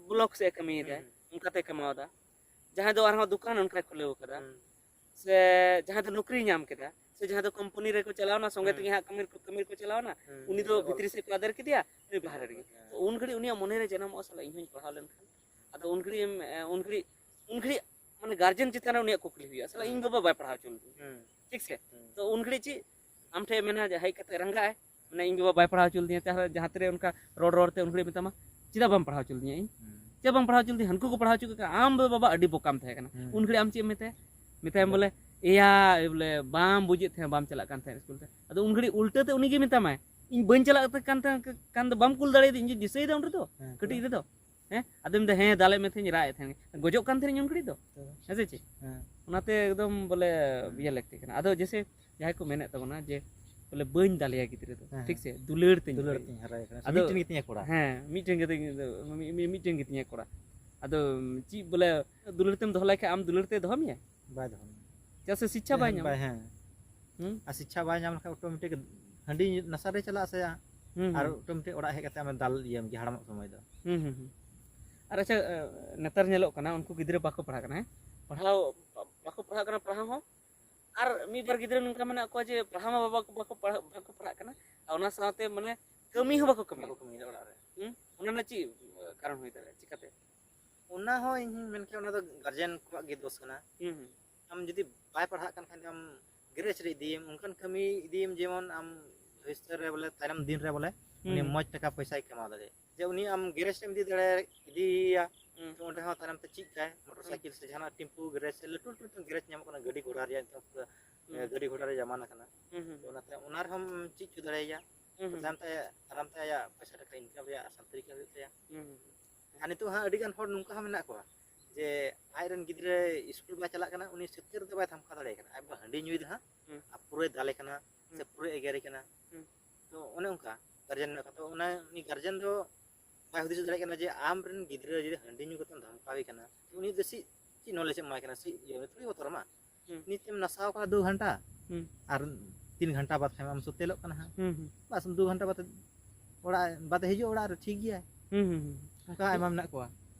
ᱵᱞᱚᱠ ᱥᱮᱫ ᱮ ᱠᱟᱹᱢᱤᱭᱮᱫᱟᱭ, ᱦᱩᱸ᱾ ᱚᱱᱠᱟᱛᱮ ᱠᱟᱢᱟᱣᱫᱟ᱾ ᱡᱟᱦᱟᱸᱭ ᱫᱚ ᱟᱨᱦᱚᱸ ᱫᱚᱠᱟᱱ ᱚᱱᱠᱟᱭ ᱠᱷᱩᱞᱟᱹᱣ ᱠᱟᱫᱟ᱾ ᱦᱩᱸ᱾ ᱥᱮ ᱡᱟᱦᱟᱸᱭ ᱫᱚ ᱱᱚᱠᱨᱤ ᱧᱟᱢ ᱠᱮᱫᱟ, ᱥᱮ ᱡᱟᱦᱟᱸᱭ ᱫᱚ ᱠᱳᱢᱯᱟᱱᱤ ᱨᱮᱠᱚ ᱪᱟᱞᱟᱣᱱᱟ, ᱥᱚᱸᱜᱮ ᱦᱩᱸ᱾ ᱛᱮᱜᱮ ᱦᱟᱸᱜ ᱠᱟᱹᱢᱤ ᱨᱮᱠᱚ, ᱠᱟᱹᱢᱤ ᱨᱮᱠᱚ ᱪᱟᱞᱟᱣᱱᱟ, ᱦᱩᱸ᱾ ᱩᱱᱤ ᱫᱚ ᱦᱩᱸ᱾ ᱵᱷᱤᱛᱨᱤ ᱥᱮᱫ ᱠᱚ ᱟᱫᱮᱨ ᱠᱮᱫᱮᱭᱟ, ᱱᱩᱭ ᱵᱟᱦᱨᱮ ᱨᱮᱜᱮ᱾ ᱦᱮᱸ᱾ ᱛᱚ ᱩᱱ ᱜᱷᱟᱹᱲᱤᱡ ᱩᱱᱤᱭᱟᱜ ᱢᱚᱱᱮᱨᱮ ᱡᱟᱱᱟᱢᱚᱜᱼᱟ, "ᱥᱟᱞᱟ, ᱤᱧ ᱦᱚᱸᱧ ᱯᱟᱲᱦᱟᱣ ᱞᱮᱱᱠᱷᱟᱱ?" ᱟᱫᱚ ᱩᱱ ᱜᱷᱟᱹᱲᱤᱡ ᱮᱢ, ᱮ, ᱩᱱ ᱜᱷᱟᱹᱲᱤᱡ, ᱩᱱ ᱜᱷᱟᱹᱲᱤᱡ ᱢᱟᱱᱮ ᱜᱟᱨᱡᱮᱱ ᱪᱮᱛᱟᱱ ᱨᱮ ᱩᱱᱤᱭᱟᱜ ᱠᱩᱠᱞᱤ ᱦᱩᱭᱩᱜᱼᱟ, "ᱥᱟᱞᱟ, ᱦᱩᱸ᱾ ᱤᱧ ᱵᱟᱵᱟ ᱵᱟᱭ ᱯᱟᱲᱦᱟᱣ ᱦᱚᱪᱚ ᱞᱤᱫᱤᱧᱟ᱾" ᱦᱩᱸ᱾ ᱴᱷᱤᱠ ᱥᱮ? ᱦᱩᱸ᱾ ᱛᱚ ᱩᱱ ᱜᱷᱟᱹᱲᱤᱡ ᱪᱮᱫ ᱟᱢ ᱴᱷᱮᱱ ᱢᱮᱱᱟ ᱡᱮ ᱦᱮᱡ ᱠᱟᱛᱮ ᱨᱟᱸᱜᱟᱜ ᱟᱭ, ᱢᱟᱱᱮ, "ᱤᱧ ᱵᱟᱵᱟ ᱵᱟᱭ ᱯᱟᱲᱦᱟᱣ ᱦᱚᱪᱚ ᱞᱤᱫᱤᱧᱟ", ᱛᱟᱦᱞᱮ ᱡᱟᱦᱟᱸ ᱛᱤᱨᱮ ᱚᱱᱠᱟ ᱨᱚᱲ ᱨᱚᱲ ᱛᱮ ᱩᱱ ᱜᱷᱟᱹᱲᱤᱡ ᱢᱮᱛᱟᱢᱟ, "ᱪᱮᱫᱟᱜ ᱵᱟᱢ ᱯᱟᱲᱦᱟᱣ ᱦᱚᱪᱚ ᱞᱤᱫᱤᱧᱟ ᱤᱧ? ᱦᱩᱸ᱾ ᱪᱮᱫᱟᱜ ᱵᱟᱢ ᱯᱟᱲᱦᱟᱣ ᱦᱚᱪᱚ ᱞᱤᱫᱤᱧᱟ? ᱦᱟᱹᱱᱠᱩ ᱠᱚ ᱯᱟᱲᱦᱟᱣ ᱦᱚᱪᱚ ᱠᱮᱫ ᱠᱚᱣᱟ, ᱟᱢ ᱫᱚ ᱵᱟᱵᱟ ᱟᱹᱰᱤ ᱵᱚᱠᱟᱢ ᱛᱟᱦᱮᱸ ᱠᱟᱱᱟ᱾" ᱦᱩᱸ᱾ ᱩᱱ ᱜᱷᱟᱹᱲᱤᱡ ᱟᱢ ᱪᱮᱫ ᱮᱢ ᱢᱮᱛᱟᱭᱟ? ᱢᱮᱛᱟᱭᱟᱢ ᱵᱚᱞᱮ, ᱵᱚᱞᱮ, "ᱮᱭᱟ, ᱵᱚᱞᱮ, ᱵᱟᱢ ᱵᱩᱡᱮᱫ ᱛᱟᱦᱮᱸᱫ, ᱵᱟᱢ ᱪᱟᱞᱟᱜ ᱠᱟᱱ ᱛᱟᱦᱮᱸᱫ ᱥᱠᱩᱞ ᱛᱮ᱾" ᱟᱫᱚ ᱩᱱ ᱜᱷᱟᱹᱲᱤᱡ ᱩᱞᱴᱟᱹ ᱛᱮ ᱩᱱᱤ ᱜᱮ ᱢᱮᱛᱟᱢᱟᱭ, "ᱤᱧ ᱵᱟᱹᱧ ᱪᱟᱞᱟᱜ ᱠᱟᱱ ᱛᱟᱦᱮᱸᱫ, ᱠᱟᱱ ᱫᱚ ᱵᱟᱢ ᱠᱩᱞ ᱫᱟᱲᱮᱭᱟᱫᱤᱧ, ᱤᱧ ᱫᱚᱧ ᱫᱤᱥᱟᱹᱭᱮᱫᱟ ᱩᱱ ᱨᱮᱫᱚ, ᱦᱮᱸ, ᱠᱟᱹᱴᱤᱡ ᱦᱮᱸ᱾ ᱨᱮᱫᱚ, ᱦᱮᱸ?" ᱟᱫᱚᱢ ᱢᱮᱱᱫᱟ, "ᱦᱮᱸ, ᱫᱟᱞᱮᱫ ᱢᱮ ᱛᱟᱦᱮᱸᱫ, ᱨᱟᱜ ᱮᱫ ᱛᱟᱦᱮᱸᱫ, ᱜᱚᱡᱚᱜ ᱠᱟᱱ ᱛᱟᱦᱮᱸᱫ ᱩᱱ ᱜᱷᱟᱹᱲᱤᱡ ᱫᱚ, ᱦᱮᱸ᱾ ᱦᱮᱸ ᱥᱮ ᱪᱮᱫ?" ᱦᱮᱸ᱾ ᱚᱱᱟᱛᱮ ᱮᱠᱫᱚᱢ ᱵᱚᱞᱮ ᱦᱮᱸ᱾ ᱤᱭᱟᱹ ᱞᱟᱹᱠᱛᱤ ᱠᱟᱱᱟ᱾ ᱟᱫᱚ ᱡᱮᱥᱮ ᱡᱟᱦᱟᱸᱭ ᱠᱚ ᱢᱮᱱᱮᱫ ᱛᱟᱵᱚᱱᱟ ᱡᱮ ᱵᱚᱞᱮ ᱵᱟᱹᱧ ᱫᱟᱞᱮᱭᱟ ᱜᱤᱫᱽᱨᱟᱹ ᱫᱚ, ᱦᱮᱸ, ᱴᱷᱤᱠ ᱦᱮᱸ᱾ ᱥᱮ? ᱫᱩᱞᱟᱹᱲ ᱛᱤᱧ ᱫᱩᱞᱟᱹᱲ ᱫᱚᱦᱚᱭᱟ᱾ ᱛᱤᱧ ᱦᱟᱨᱟᱭ ᱠᱟᱱᱟ᱾ ᱟᱫᱚ ᱢᱤᱫᱴᱮᱱ ᱜᱮᱛᱤᱧᱟ ᱠᱚᱲᱟ᱾ ᱦᱮᱸ, ᱢᱤᱫᱴᱮᱱ ᱜᱮᱛᱤᱧ, ᱢᱤ-, ᱢᱤ-, ᱢᱤᱫᱴᱮᱱ ᱜᱮᱛᱤᱧᱟ ᱠᱚᱲᱟ᱾ ᱟᱫᱚ ᱪᱮᱫ ᱵᱚᱞᱮ ᱫᱩᱞᱟᱹᱲ ᱛᱮᱢ ᱫᱚᱦᱚ ᱞᱮᱠᱷᱟᱱ ᱟᱢ ᱫᱩᱞᱟᱹᱲ ᱛᱮ ᱫᱚᱦᱚ ᱢᱮᱭᱟ? ᱵᱟᱭ ᱫᱚᱦᱚ ᱢᱮᱭᱟ᱾ ᱪᱮᱫᱟᱜ ᱥᱮ ᱥᱤᱪᱪᱷᱟ ᱵᱟᱭ ᱦᱮᱸ, ᱧᱟᱢᱟ᱾ ᱵᱟᱭ, ᱦᱮᱸ᱾ ᱦᱩᱸ? ᱟᱨ ᱥᱤᱪᱪᱷᱟ ᱵᱟᱭ ᱧᱟᱢ ᱞᱮᱠᱷᱟᱱ ᱚᱴᱳᱢᱮᱴᱤᱠ ᱦᱟᱺᱰᱤ ᱱᱟᱥᱟ ᱨᱮ ᱪᱟᱞᱟᱜᱼᱟ ᱥᱮ, ᱦᱩᱸ, ᱟᱨ ᱦᱩᱸ᱾ ᱚᱴᱳᱢᱮᱴᱤᱠ ᱚᱲᱟᱜ ᱦᱮᱡ ᱠᱟᱛᱮ ᱟᱢᱮ ᱫᱟᱞ ᱤᱭᱟᱹᱢ ᱜᱮᱭᱟ ᱦᱟᱲᱟᱢᱚᱜ ᱥᱚᱢᱚᱭ ᱫᱚ᱾ ᱦᱩᱸ, ᱦᱩᱸ, ᱦᱩᱸ᱾ ᱟᱨ ᱟᱪᱪᱷᱟ, ᱮ, ᱱᱮᱛᱟᱨ ᱧᱮᱞᱚᱜ ᱠᱟᱱᱟ ᱩᱱᱠᱩ ᱜᱤᱫᱽᱨᱟᱹ ᱵᱟᱠᱚ ᱯᱟᱲᱦᱟᱜ ᱠᱟᱱᱟ, ᱦᱮᱸ? ᱯᱟᱲᱦᱟᱣ, ᱵᱟᱠᱚ ᱯᱟᱲᱦᱟᱜ ᱠᱟᱱᱟ ᱯᱟᱲᱦᱟᱣ ᱦᱚᱸ, ᱟᱨ ᱢᱤᱫ ᱵᱟᱨ ᱜᱤᱫᱽᱨᱟᱹ ᱱᱚᱝᱠᱟ ᱢᱮᱱᱟᱜ ᱠᱚᱣᱟ ᱡᱮ ᱯᱟᱲᱦᱟᱣ ᱢᱟ ᱵᱟᱠᱚ, ᱵᱟᱠᱚ ᱯᱟᱲᱦᱟᱜ, ᱵᱟᱠᱚ ᱯᱟᱲᱦᱟᱜ ᱠᱟᱱᱟ, ᱟᱨ ᱚᱱᱟ ᱥᱟᱶᱛᱮ ᱢᱟᱱᱮ ᱠᱟᱹᱢᱤ ᱦᱚᱸ ᱵᱟᱠᱚ ᱠᱟᱹᱢᱤᱭᱟ᱾ ᱵᱟᱠᱚ ᱠᱟᱹᱢᱤᱭᱮᱫᱟ ᱚᱲᱟᱜ ᱨᱮ᱾ ᱦᱩᱸ? ᱚᱱᱟ ᱨᱮᱱᱟᱜ ᱪᱮᱫ ᱠᱟᱨᱚᱱ ᱦᱩᱭ ᱫᱟᱲᱮᱭᱟᱜᱼᱟ? ᱪᱤᱠᱟᱹᱛᱮ? ᱚᱱᱟ ᱦᱚᱸ ᱤᱧ ᱦᱚᱸᱧ ᱢᱮᱱ ᱠᱮᱭᱟ, ᱚᱱᱟ ᱫᱚ ᱜᱟᱨᱡᱮᱱ ᱠᱚᱣᱟᱜ ᱜᱮ ᱫᱳᱥ ᱠᱟᱱᱟ᱾ ᱦᱩᱸ, ᱦᱩᱸ᱾ ᱟᱢ ᱡᱩᱫᱤ ᱵᱟᱭ ᱯᱟᱲᱦᱟᱜ ᱠᱟᱱ ᱠᱷᱟᱱ ᱫᱚ ᱟᱢ ᱜᱮᱨᱮᱡᱽ ᱨᱮ ᱤᱫᱤᱭᱮᱢ, ᱚᱱᱠᱟᱱ ᱠᱟᱹᱢᱤ ᱤᱫᱤᱭᱮᱢ ᱡᱮᱢᱚᱱ ᱟᱢ ᱵᱷᱚᱵᱤᱥᱥᱚᱛ ᱨᱮ ᱵᱚᱞᱮ ᱛᱟᱭᱱᱚᱢ ᱫᱤᱱ ᱨᱮ ᱵᱚᱞᱮ ᱦᱩᱸ, ᱩᱱᱤ ᱦᱩᱸ᱾ ᱢᱚᱡᱽ ᱴᱟᱠᱟ ᱯᱚᱭᱥᱟᱭ ᱠᱟᱢᱟᱣ ᱫᱟᱲᱮᱭᱟᱜ᱾ ᱡᱮ ᱩᱱᱤ ᱟᱢ ᱜᱮᱨᱮᱡᱽ ᱨᱮᱢ ᱤᱫᱤ ᱫᱟᱲᱮ-, ᱤᱫᱤᱭᱮᱭᱟ, ᱦᱩᱸ᱾ ᱛᱚ ᱚᱸᱰᱮ ᱦᱚᱸ ᱛᱟᱭᱱᱚᱢ ᱛᱮ ᱪᱮᱫ ᱠᱟᱭ, ᱢᱚᱴᱚᱨ ᱦᱩᱸ᱾ ᱥᱟᱭᱠᱮᱞ ᱥᱮ ᱡᱟᱦᱟᱱᱟᱜ ᱴᱮᱢᱯᱩ ᱜᱮᱨᱮᱡᱽ ᱥᱮ ᱞᱟᱹᱴᱩ ᱞᱟᱹᱴᱩ ᱜᱮᱨᱮᱡᱽ ᱧᱟᱢᱚᱜ ᱠᱟᱱᱟ, ᱜᱟᱹᱰᱤ ᱜᱷᱚᱲᱟ ᱨᱮᱭᱟᱜ ᱱᱤᱛᱚᱜ, ᱦᱩᱸ᱾ ᱜᱟᱹᱰᱤ ᱜᱷᱚᱲᱟ ᱨᱮᱭᱟᱜ ᱡᱟᱢᱟᱱᱟ ᱠᱟᱱᱟ᱾ ᱦᱩᱸ, ᱦᱩᱸ᱾ ᱛᱚ ᱚᱱᱟᱛᱮ ᱚᱱᱟ ᱨᱮᱦᱚᱸᱢ ᱪᱮᱫ ᱦᱚᱪᱚ ᱫᱟᱲᱮᱭᱟᱭᱟ᱾ ᱦᱩᱸ, ᱦᱩᱸ᱾ ᱛᱟᱭᱚᱢ ᱛᱮ ᱟᱨᱟᱢ ᱛᱮ ᱟᱭᱟᱜ ᱯᱚᱭᱥᱟ ᱴᱟᱠᱟ ᱤᱱᱠᱟᱢ ᱨᱮᱭᱟᱜ ᱟᱥᱟᱱ ᱛᱟᱹᱨᱤᱠᱟ ᱦᱩᱭᱩᱜ ᱛᱟᱭᱟ᱾ ᱦᱩᱸ, ᱦᱩᱸ᱾ ᱟᱨ ᱱᱤᱛᱚᱜ ᱦᱟᱸᱜ ᱟᱹᱰᱤ ᱜᱟᱱ ᱦᱚᱲ ᱱᱚᱝᱠᱟ ᱦᱚᱸ ᱢᱮᱱᱟᱜ ᱠᱚᱣᱟ ᱡᱮ ᱟᱡ ᱨᱮᱱ ᱜᱤᱫᱽᱨᱟᱹ ᱥᱠᱩᱞ ᱵᱟᱭ ᱪᱟᱞᱟᱜ ᱠᱟᱱᱟ, ᱩᱱᱤ ᱥᱚᱛᱭᱚ ᱨᱮᱫᱚ ᱵᱟᱭ ᱫᱷᱟᱢᱠᱟ ᱫᱟᱲᱮᱭᱟᱭ ᱠᱟᱱᱟ, ᱟᱡ ᱵᱟᱵᱟ ᱦᱟᱺᱰᱤ ᱧᱩᱭ ᱫᱟ ᱦᱟᱸᱜ, ᱦᱩᱸ᱾ ᱟᱨ ᱯᱩᱨᱟᱹᱭ ᱫᱟᱞᱮ ᱠᱟᱱᱟ, ᱥᱮ ᱦᱩᱸ᱾ ᱯᱩᱨᱟᱹᱭ ᱮᱜᱮᱨᱮ ᱠᱟᱱᱟ᱾ ᱦᱩᱸ᱾ ᱛᱚ ᱚᱱᱮ ᱚᱱᱠᱟ ᱜᱟᱨᱡᱮᱱ ᱢᱮᱱᱟᱜ ᱠᱚᱣᱟ᱾ ᱛᱚ ᱚᱱᱟ ᱩᱱᱤ ᱜᱟᱨᱡᱮᱱ ᱫᱚ ᱵᱟᱭ ᱦᱩᱫᱤᱥ ᱫᱟᱲᱮᱭᱟᱜ ᱠᱟᱱᱟ ᱡᱮ ᱟᱢ ᱨᱮᱱ ᱜᱤᱫᱽᱨᱟᱹ ᱡᱩᱫᱤ ᱦᱟᱺᱰᱤ ᱧᱩ ᱠᱟᱛᱮᱢ ᱫᱷᱟᱢᱠᱟᱣᱮ ᱠᱟᱱᱟ, ᱩᱱᱤ ᱫᱚ ᱪᱮᱫ, ᱪᱮᱫ ᱱᱚᱞᱮᱡᱽ ᱮᱢ ᱮᱢᱟᱭ ᱠᱟᱱᱟ? ᱪᱮᱫ ᱤᱭᱟᱹ ᱛᱷᱚᱲᱤ ᱵᱚᱛᱚᱨ ᱟᱢᱟ? ᱦᱩᱸ᱾ ᱱᱤᱛᱮᱢ ᱱᱟᱥᱟᱣ ᱠᱟᱱᱟ ᱫᱩ ᱜᱷᱚᱱᱴᱟ, ᱦᱩᱸ᱾ ᱟᱨ ᱛᱤᱱ ᱜᱷᱚᱱᱴᱟ ᱵᱟᱫ ᱠᱷᱟᱱ ᱟᱢ ᱥᱚᱛᱮᱞᱚᱜ ᱠᱟᱱᱟ ᱦᱟᱸᱜ᱾ ᱦᱩᱸ, ᱦᱩᱸ᱾ ᱵᱟᱥ, ᱫᱩ ᱜᱷᱚᱱᱴᱟ ᱵᱟᱫ ᱚᱲᱟᱜ, ᱵᱟᱫ ᱦᱤᱡᱩᱜ ᱚᱲᱟᱜ ᱨᱮ ᱴᱷᱤᱠ ᱜᱮᱭᱟ᱾ ᱦᱩᱸ, ᱦᱩᱸ, ᱦᱩᱸ᱾ ᱚᱱᱠᱟ ᱟᱭᱢᱟ ᱢᱮᱱᱟᱜ ᱠᱚᱣᱟ᱾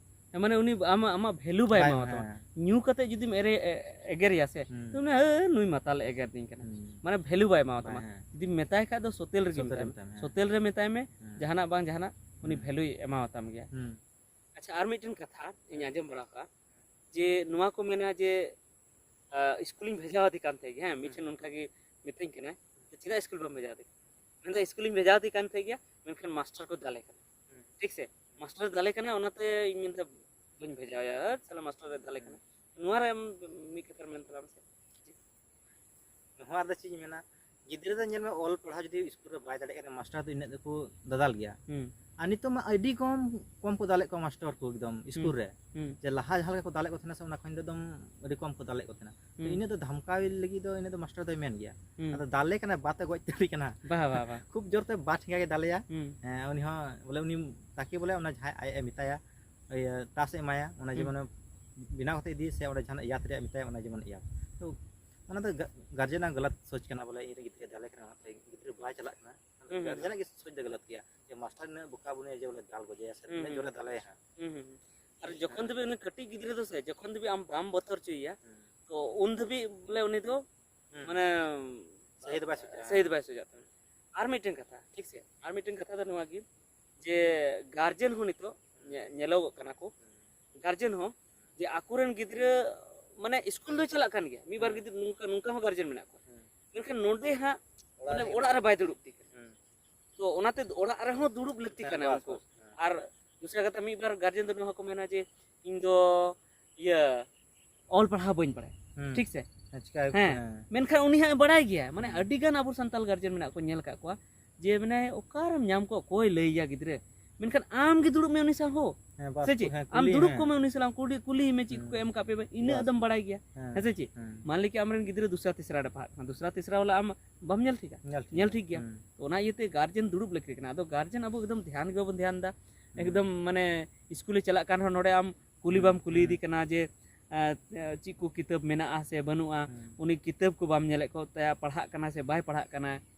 ᱦᱮᱸ, ᱢᱟᱱᱮ ᱩᱱᱤ ᱟᱢᱟᱜ, ᱟᱢᱟᱜ ᱵᱷᱮᱞᱩ ᱵᱟᱭ ᱵᱟᱭ ᱮᱢᱟᱣᱟᱛᱟᱢᱟ᱾ ᱦᱮᱸ᱾ ᱧᱩ ᱠᱟᱛᱮ ᱡᱩᱫᱤᱢ ᱮᱨᱮ-, ᱮ-, ᱮᱜᱮᱨᱮᱭᱟ ᱥᱮ, ᱦᱩᱸ᱾ ᱛᱚ ᱩᱱᱤ, "ᱦᱮ, ᱱᱩᱭ ᱢᱟᱛᱟᱞᱮ ᱮᱜᱮᱨ ᱫᱤᱧ ᱠᱟᱱᱟ᱾" ᱦᱩᱸ᱾ ᱢᱟᱱᱮ ᱵᱷᱮᱞᱩ ᱵᱟᱭ ᱮᱢᱟᱣᱟᱛᱟᱢᱟ᱾ ᱵᱟᱭ, ᱦᱮᱸ᱾ ᱡᱩᱫᱤᱢ ᱢᱮᱛᱟᱭ ᱠᱷᱟᱡ ᱫᱚ ᱥᱚᱛᱮᱞ ᱨᱮᱜᱮ ᱥᱚᱛᱮᱞ ᱢᱮᱛᱟᱭ ᱨᱮ ᱢᱮ᱾ ᱢᱮᱛᱟᱭ ᱢᱮ, ᱦᱮᱸ᱾ ᱥᱚᱛᱮᱞ ᱨᱮ ᱢᱮᱛᱟᱭ ᱢᱮ, ᱦᱩᱸ᱾ ᱡᱟᱦᱟᱱᱟᱜ ᱵᱟᱝ ᱡᱟᱦᱟᱱᱟᱜ ᱩᱱᱤ ᱦᱩᱸ᱾ ᱵᱷᱮᱞᱩᱭ ᱮᱢᱟᱣᱟᱛᱟᱢ ᱜᱮᱭᱟ᱾ ᱦᱩᱸ᱾ ᱟᱪᱪᱷᱟ, ᱟᱨ ᱢᱤᱫᱴᱮᱱ ᱠᱟᱛᱷᱟ ᱤᱧ ᱟᱸᱡᱚᱢ ᱵᱟᱲᱟ ᱠᱟᱜᱼᱟ, ᱡᱮ ᱱᱚᱣᱟ ᱠᱚ ᱢᱮᱱᱟ ᱡᱮ, ᱟ, ᱤᱥᱠᱩᱞᱤᱧ ᱵᱷᱮᱡᱟᱣᱟᱫᱮ ᱠᱟᱱ ᱛᱟᱦᱮᱸ ᱜᱮ, ᱦᱮᱸ, ᱢᱤᱫᱴᱷᱮᱱ ᱦᱩᱸ᱾ ᱚᱱᱠᱟ ᱜᱮ ᱢᱤᱛᱟᱹᱧ ᱠᱟᱱᱟᱭ, "ᱪᱮᱫᱟᱜ ᱤᱥᱠᱩᱞ ᱵᱟᱢ ᱵᱷᱮᱡᱟᱣᱟᱫᱮ ᱠᱟᱱᱟ?" ᱢᱮᱱᱫᱟ, "ᱤᱥᱠᱩᱞᱤᱧ ᱵᱷᱮᱡᱟᱣᱟᱫᱮ ᱠᱟᱱ ᱛᱟᱦᱮᱸ ᱜᱮᱭᱟ, ᱢᱮᱱᱠᱷᱟᱱ ᱢᱟᱥᱴᱟᱨ ᱠᱚ ᱫᱟᱞᱮ ᱠᱟᱱᱟ᱾" ᱦᱩᱸ᱾ ᱴᱷᱤᱠ ᱥᱮ? ᱢᱟᱥᱴᱟᱨ ᱫᱟᱞᱮ ᱠᱟᱱᱟ, ᱚᱱᱟᱛᱮ ᱤᱧ ᱢᱮᱱᱫᱟ, "ᱵᱟᱹᱧ ᱵᱷᱮᱡᱟᱣᱟᱭᱟ, ᱟᱨ ᱥᱟᱞᱟ ᱢᱟᱥᱴᱟᱨ ᱮ ᱫᱟᱞᱮ ᱠᱟᱱᱟ᱾" ᱦᱩᱸ᱾ ᱱᱚᱣᱟ ᱨᱮ ᱟᱢ ᱢᱤᱫ ᱠᱟᱛᱷᱟ ᱨᱮ ᱢᱮᱱ ᱛᱟᱞᱟᱝ ᱢᱮᱥᱮ᱾ ᱱᱚᱣᱟ ᱨᱮᱫᱚ ᱪᱮᱫ ᱤᱧ ᱢᱮᱱᱟ, ᱜᱤᱫᱽᱨᱟᱹ ᱫᱚ ᱧᱮᱞ ᱢᱮ, ᱚᱞ ᱯᱟᱲᱦᱟᱣ ᱡᱩᱫᱤ ᱤᱥᱠᱩᱞ ᱨᱮ ᱵᱟᱭ ᱫᱟᱲᱮᱭᱟᱜ ᱠᱟᱱᱟ, ᱢᱟᱥᱴᱟᱨ ᱫᱚ ᱤᱱᱟᱹᱜ ᱫᱚᱠᱚ ᱫᱟᱫᱟᱞ ᱜᱮᱭᱟ᱾ ᱦᱩᱸ᱾ ᱟᱨ ᱱᱤᱛᱚᱜ ᱢᱟ ᱟᱹᱰᱤ ᱠᱚᱢ, ᱠᱚᱢ ᱠᱚ ᱫᱟᱞᱮᱫ ᱠᱚᱣᱟ ᱢᱟᱥᱴᱟᱨ ᱠᱚ ᱮᱠᱫᱚᱢ ᱤᱥᱠᱩᱞ ᱦᱩᱸ᱾ ᱨᱮ᱾ ᱦᱩᱸ᱾ ᱡᱮ ᱞᱟᱦᱟ ᱡᱟᱦᱟᱸ ᱞᱮᱠᱟ ᱠᱚ ᱫᱟᱞᱮᱫ ᱠᱚ ᱛᱟᱦᱮᱱᱟ ᱥᱮ, ᱚᱱᱟ ᱠᱷᱚᱱ ᱫᱚ ᱮᱠᱫᱚᱢ ᱟᱹᱰᱤ ᱠᱚᱢ ᱠᱚ ᱫᱟᱞᱮᱫ ᱠᱚ ᱛᱟᱦᱮᱱᱟ᱾ ᱛᱚ ᱦᱩᱸ᱾ ᱤᱱᱟᱹᱜ ᱫᱚ ᱫᱷᱟᱢᱠᱟᱣ ᱞᱟᱹᱜᱤᱫ ᱫᱚ ᱤᱱᱟᱹᱜ ᱫᱚ ᱢᱟᱥᱴᱟᱨ ᱫᱚᱭ ᱢᱮᱱ ᱜᱮᱭᱟ᱾ ᱦᱩᱸ᱾ ᱟᱫᱚ ᱫᱟᱞᱮ ᱠᱟᱱᱟ, ᱵᱟᱛᱮ ᱜᱚᱡ ᱩᱛᱟᱹᱨᱤ ᱠᱟᱱᱟ᱾ ᱵᱟ, ᱵᱟ, ᱵᱟ᱾ ᱠᱷᱩᱵ ᱡᱳᱨ ᱛᱮ ᱵᱟᱨ ᱴᱷᱮᱸᱜᱟ ᱜᱮ ᱫᱟᱞᱮᱭᱟ᱾ ᱦᱩᱸ᱾ ᱦᱮᱸ, ᱩᱱᱤ ᱦᱚᱸ ᱵᱚᱞᱮ, ᱩᱱᱤ ᱛᱟᱠᱤ ᱵᱚᱞᱮ, ᱚᱱᱟ ᱡᱟᱦᱟᱸᱭ ᱟᱡ ᱮ ᱢᱮᱛᱟᱭᱟ, ᱤᱭᱟᱹ, ᱴᱟᱥ ᱮ ᱮᱢᱟᱭᱟ, ᱚᱱᱟ ᱦᱩᱸ᱾ ᱡᱮᱢᱚᱱ ᱵᱮᱱᱟᱣ ᱠᱟᱛᱮ ᱤᱫᱤᱭᱟ ᱥᱮ ᱚᱸᱰᱮ ᱡᱟᱦᱟᱱᱟᱜ ᱭᱟᱫ ᱨᱮᱭᱟᱜ ᱢᱮᱛᱟᱭᱟ, ᱚᱱᱟ ᱡᱮᱢᱚᱱ ᱭᱟᱫ᱾ ᱛᱚ ᱚᱱᱟ ᱫᱚ ᱜᱟ-, ᱜᱟᱨᱡᱮᱱᱟᱜ ᱜᱟᱞᱟᱛ ᱥᱳᱪ ᱠᱟᱱᱟ, ᱵᱚᱞᱮ ᱤᱧ ᱨᱮᱱ ᱜᱤᱫᱽᱨᱟᱹ ᱫᱟᱞᱮ ᱠᱟᱱᱟ, ᱚᱱᱟᱛᱮ ᱜᱤᱫᱽᱨᱟᱹ ᱵᱟᱭ ᱪᱟᱞᱟᱜ ᱠᱟᱱᱟ᱾ ᱦᱩᱸ, ᱦᱩᱸ, ᱜᱟᱨᱡᱮᱱᱟᱜ ᱜᱮ ᱥᱳᱪ ᱫᱚ ᱜᱟᱞᱟᱛ ᱜᱮᱭᱟ, ᱡᱮ ᱢᱟᱥᱴᱟᱨ ᱱᱤᱱᱟᱹᱜ ᱵᱚᱠᱟ ᱵᱚᱱᱮᱭᱟ ᱡᱮ ᱵᱚᱞᱮ ᱫᱟᱞ ᱜᱚᱡᱮᱭᱟ ᱥᱮ ᱦᱩᱸ, ᱛᱤᱱᱟᱹᱜ ᱦᱩᱸ, ᱡᱳᱨᱮ ᱦᱩᱸ᱾ ᱫᱟᱞᱮᱭᱟ ᱦᱟᱸᱜ᱾ ᱦᱩᱸ, ᱦᱩᱸ, ᱦᱩᱸ᱾ ᱟᱨ ᱡᱚᱠᱷᱚᱱ ᱦᱮᱸ᱾ ᱫᱷᱟᱹᱵᱤᱡ ᱩᱱᱤ ᱠᱟᱹᱴᱤᱡ ᱜᱤᱫᱽᱨᱟᱹ ᱫᱚ ᱥᱮ, ᱡᱚᱠᱷᱚᱱ ᱫᱷᱟᱹᱵᱤᱡ ᱟᱢ ᱵᱟᱢ ᱵᱚᱛᱚᱨ ᱦᱚᱪᱚᱭᱮᱭᱟ, ᱦᱩᱸ᱾ ᱛᱚ ᱩᱱ ᱫᱷᱟᱹᱵᱤᱡ ᱵᱚᱞᱮ ᱩᱱᱤ ᱫᱚ ᱦᱩᱸ᱾ ᱢᱟᱱᱮ ᱥᱟᱹᱦᱤ ᱫᱚ ᱵᱟᱭ ᱥᱚᱡᱟᱜᱼᱟ᱾ ᱥᱟᱹᱦᱤ ᱫᱚ ᱵᱟᱭ ᱥᱚᱡᱟᱜ ᱛᱟᱢᱟ᱾ ᱟᱨ ᱢᱤᱫᱴᱮᱱ ᱠᱟᱛᱷᱟ, ᱴᱷᱤᱠ ᱥᱮ? ᱟᱨ ᱢᱤᱫᱴᱮᱱ ᱠᱟᱛᱷᱟ ᱫᱚ ᱱᱚᱣᱟ ᱜᱮ, ᱡᱮ ᱜᱟᱨᱡᱮᱱ ᱦᱚᱸ ᱱᱤᱛᱚᱜ ᱧᱮ-, ᱧᱮᱞᱚᱜᱚᱜ ᱠᱟᱱᱟ ᱠᱚ, ᱦᱩᱸ᱾ ᱜᱟᱨᱡᱮᱱ ᱦᱚᱸ ᱡᱮ ᱟᱠᱚᱨᱮᱱ ᱜᱤᱫᱽᱨᱟᱹ ᱢᱟᱱᱮ ᱤᱥᱠᱩᱞ ᱫᱚᱭ ᱪᱟᱞᱟᱜ ᱠᱟᱱ ᱜᱮᱭᱟ, ᱢᱤᱫ ᱵᱟᱨ ᱦᱩᱸ᱾ ᱜᱤᱫᱽᱨᱟᱹ ᱱᱚᱝᱠᱟ, ᱱᱚᱝᱠᱟ ᱦᱚᱸ ᱜᱟᱨᱡᱮᱱ ᱢᱮᱱᱟᱜ ᱠᱚᱣᱟ᱾ ᱦᱩᱸ᱾ ᱢᱮᱱᱠᱷᱟᱱ ᱱᱚᱰᱮ ᱦᱟᱸᱜ ᱚᱲᱟᱜ ᱢᱟᱱᱮ ᱨᱮᱜᱮ ᱚᱲᱟᱜ ᱨᱮ ᱵᱟᱭ ᱫᱩᱲᱩᱵ ᱛᱤᱧ ᱠᱟᱱᱟ᱾ ᱦᱩᱸ᱾ ᱛᱚ ᱚᱱᱟᱛᱮ ᱚᱲᱟᱜ ᱨᱮᱦᱚᱸ ᱫᱩᱲᱩᱵ ᱞᱟᱹᱠᱛᱤ ᱦᱮᱸ, ᱠᱟᱱᱟ ᱵᱟᱥ, ᱩᱱᱠᱩ᱾ ᱵᱟᱥ, ᱦᱮᱸ᱾ ᱟᱨ ᱫᱚᱥᱨᱟ ᱠᱟᱛᱷᱟ, ᱢᱤᱫ ᱵᱟᱨ ᱜᱟᱨᱡᱮᱱ ᱫᱚ ᱱᱚᱣᱟ ᱦᱚᱸᱠᱚ ᱢᱮᱱᱟ ᱡᱮ, "ᱤᱧ ᱫᱚ ᱤᱭᱟᱹ ᱚᱞ ᱯᱟᱲᱦᱟᱣ ᱵᱟᱹᱧ ᱵᱟᱲᱟᱭᱟ᱾" ᱦᱩᱸ᱾ ᱴᱷᱤᱠ ᱥᱮ? ᱦᱮᱸ, ᱪᱤᱠᱟ-, ᱦᱮᱸ᱾ ᱦᱮᱸ᱾ ᱢᱮᱱᱠᱷᱟᱱ ᱩᱱᱤ ᱦᱟᱸᱜ ᱮ ᱵᱟᱲᱟᱭ ᱜᱮᱭᱟ᱾ ᱢᱟᱱᱮ ᱦᱩᱸ᱾ ᱟᱹᱰᱤ ᱜᱟᱱ ᱟᱵᱚ ᱥᱟᱱᱛᱟᱲ ᱜᱟᱨᱡᱮᱱ ᱢᱮᱱᱟᱜ ᱠᱚᱣᱟ, ᱧᱮᱞ ᱟᱠᱟᱫ ᱠᱚᱣᱟ᱾ ᱡᱮ ᱢᱮᱱᱟᱭ ᱚᱠᱟᱨᱮᱢ ᱧᱟᱢ ᱠᱚᱣᱟ, ᱚᱠᱚᱭ ᱞᱟᱹᱭ ᱭᱟ ᱜᱤᱫᱽᱨᱟᱹ? ᱢᱮᱱᱠᱷᱟᱱ ᱟᱢ ᱜᱮ ᱫᱩᱲᱩᱵ ᱢᱮ ᱩᱱᱤ ᱥᱟᱶ ᱦᱚ᱾ ᱦᱮᱸ, ᱵᱟᱥ, ᱥᱮ ᱪᱮᱫ? ᱦᱮᱸ, ᱟᱢ ᱠᱩᱞᱤ, ᱫᱩᱲᱩᱵ ᱦᱮᱸ᱾ ᱠᱚᱢᱮ ᱩᱱᱤ ᱥᱟᱞᱟᱜ, ᱠᱩᱞᱤ, ᱠᱩᱞᱤ ᱢᱮ ᱪᱮᱫ ᱠᱚ ᱦᱮᱸ᱾ ᱮᱢ ᱠᱟᱜ ᱯᱮ, ᱤᱱᱟᱹᱜ ᱵᱟᱥ᱾ ᱫᱚᱢ ᱵᱟᱲᱟᱭ ᱜᱮᱭᱟ᱾ ᱦᱮᱸ᱾ ᱦᱮᱸ ᱥᱮ ᱪᱮᱫ? ᱦᱮᱸ᱾ ᱢᱟᱱ ᱞᱮ ᱠᱤ ᱟᱢᱨᱮᱱ ᱜᱤᱫᱽᱨᱟᱹ ᱫᱩᱥᱨᱟ ᱛᱤᱥᱨᱟ ᱨᱮ ᱯᱟᱲᱦᱟᱜ ᱠᱟᱱᱟ, ᱫᱩᱥᱨᱟ ᱛᱤᱥᱨᱟ ᱣᱟᱞᱟ ᱟᱢ ᱵᱟᱢ ᱧᱮᱞ ᱴᱷᱤᱠᱟ? ᱧᱮᱞ ᱴᱷᱤᱠ ᱧᱮᱞ ᱜᱮᱭᱟ᱾ ᱴᱷᱤᱠ ᱜᱮᱭᱟ᱾ ᱦᱮᱸ᱾ ᱛᱚ ᱚᱱᱟ ᱤᱭᱟᱹᱛᱮ ᱜᱟᱨᱡᱮᱱ ᱫᱩᱲᱩᱵ ᱞᱟᱹᱠᱛᱤ ᱠᱟᱱᱟ᱾ ᱟᱫᱚ ᱜᱟᱨᱡᱮᱱ ᱟᱵᱚ ᱮᱠᱫᱚᱢ ᱫᱷᱮᱭᱟᱱ ᱜᱮ ᱵᱟᱵᱚᱱ ᱫᱷᱮᱭᱟᱱ ᱫᱟ᱾ ᱦᱮᱸ᱾ ᱮᱠᱫᱚᱢ ᱢᱟᱱᱮ ᱤᱥᱠᱩᱞᱮ ᱪᱟᱞᱟᱜ ᱠᱟᱱ ᱨᱮᱦᱚᱸ ᱱᱚᱰᱮ ᱟᱢ ᱠᱩᱞᱤ ᱦᱮᱸ, ᱵᱟᱢ ᱠᱩᱞᱤᱭᱮᱫᱮ ᱦᱮᱸ᱾ ᱠᱟᱱᱟ ᱡᱮ, ᱮᱸ, ᱪᱮᱫ ᱠᱚ ᱠᱤᱛᱟᱹᱵ ᱢᱮᱱᱟᱜᱼᱟ ᱥᱮ ᱵᱟᱹᱱᱩᱜᱼᱟ, ᱦᱮᱸ᱾ ᱩᱱᱤ ᱠᱤᱛᱟᱹᱵ ᱠᱚ ᱵᱟᱢ ᱧᱮᱞᱮᱫ ᱠᱚ ᱛᱟᱭᱟ, ᱯᱟᱲᱦᱟᱜ ᱠᱟᱱᱟ ᱥᱮ ᱵᱟᱭ ᱯᱟᱲᱦᱟᱜ ᱠᱟᱱᱟ᱾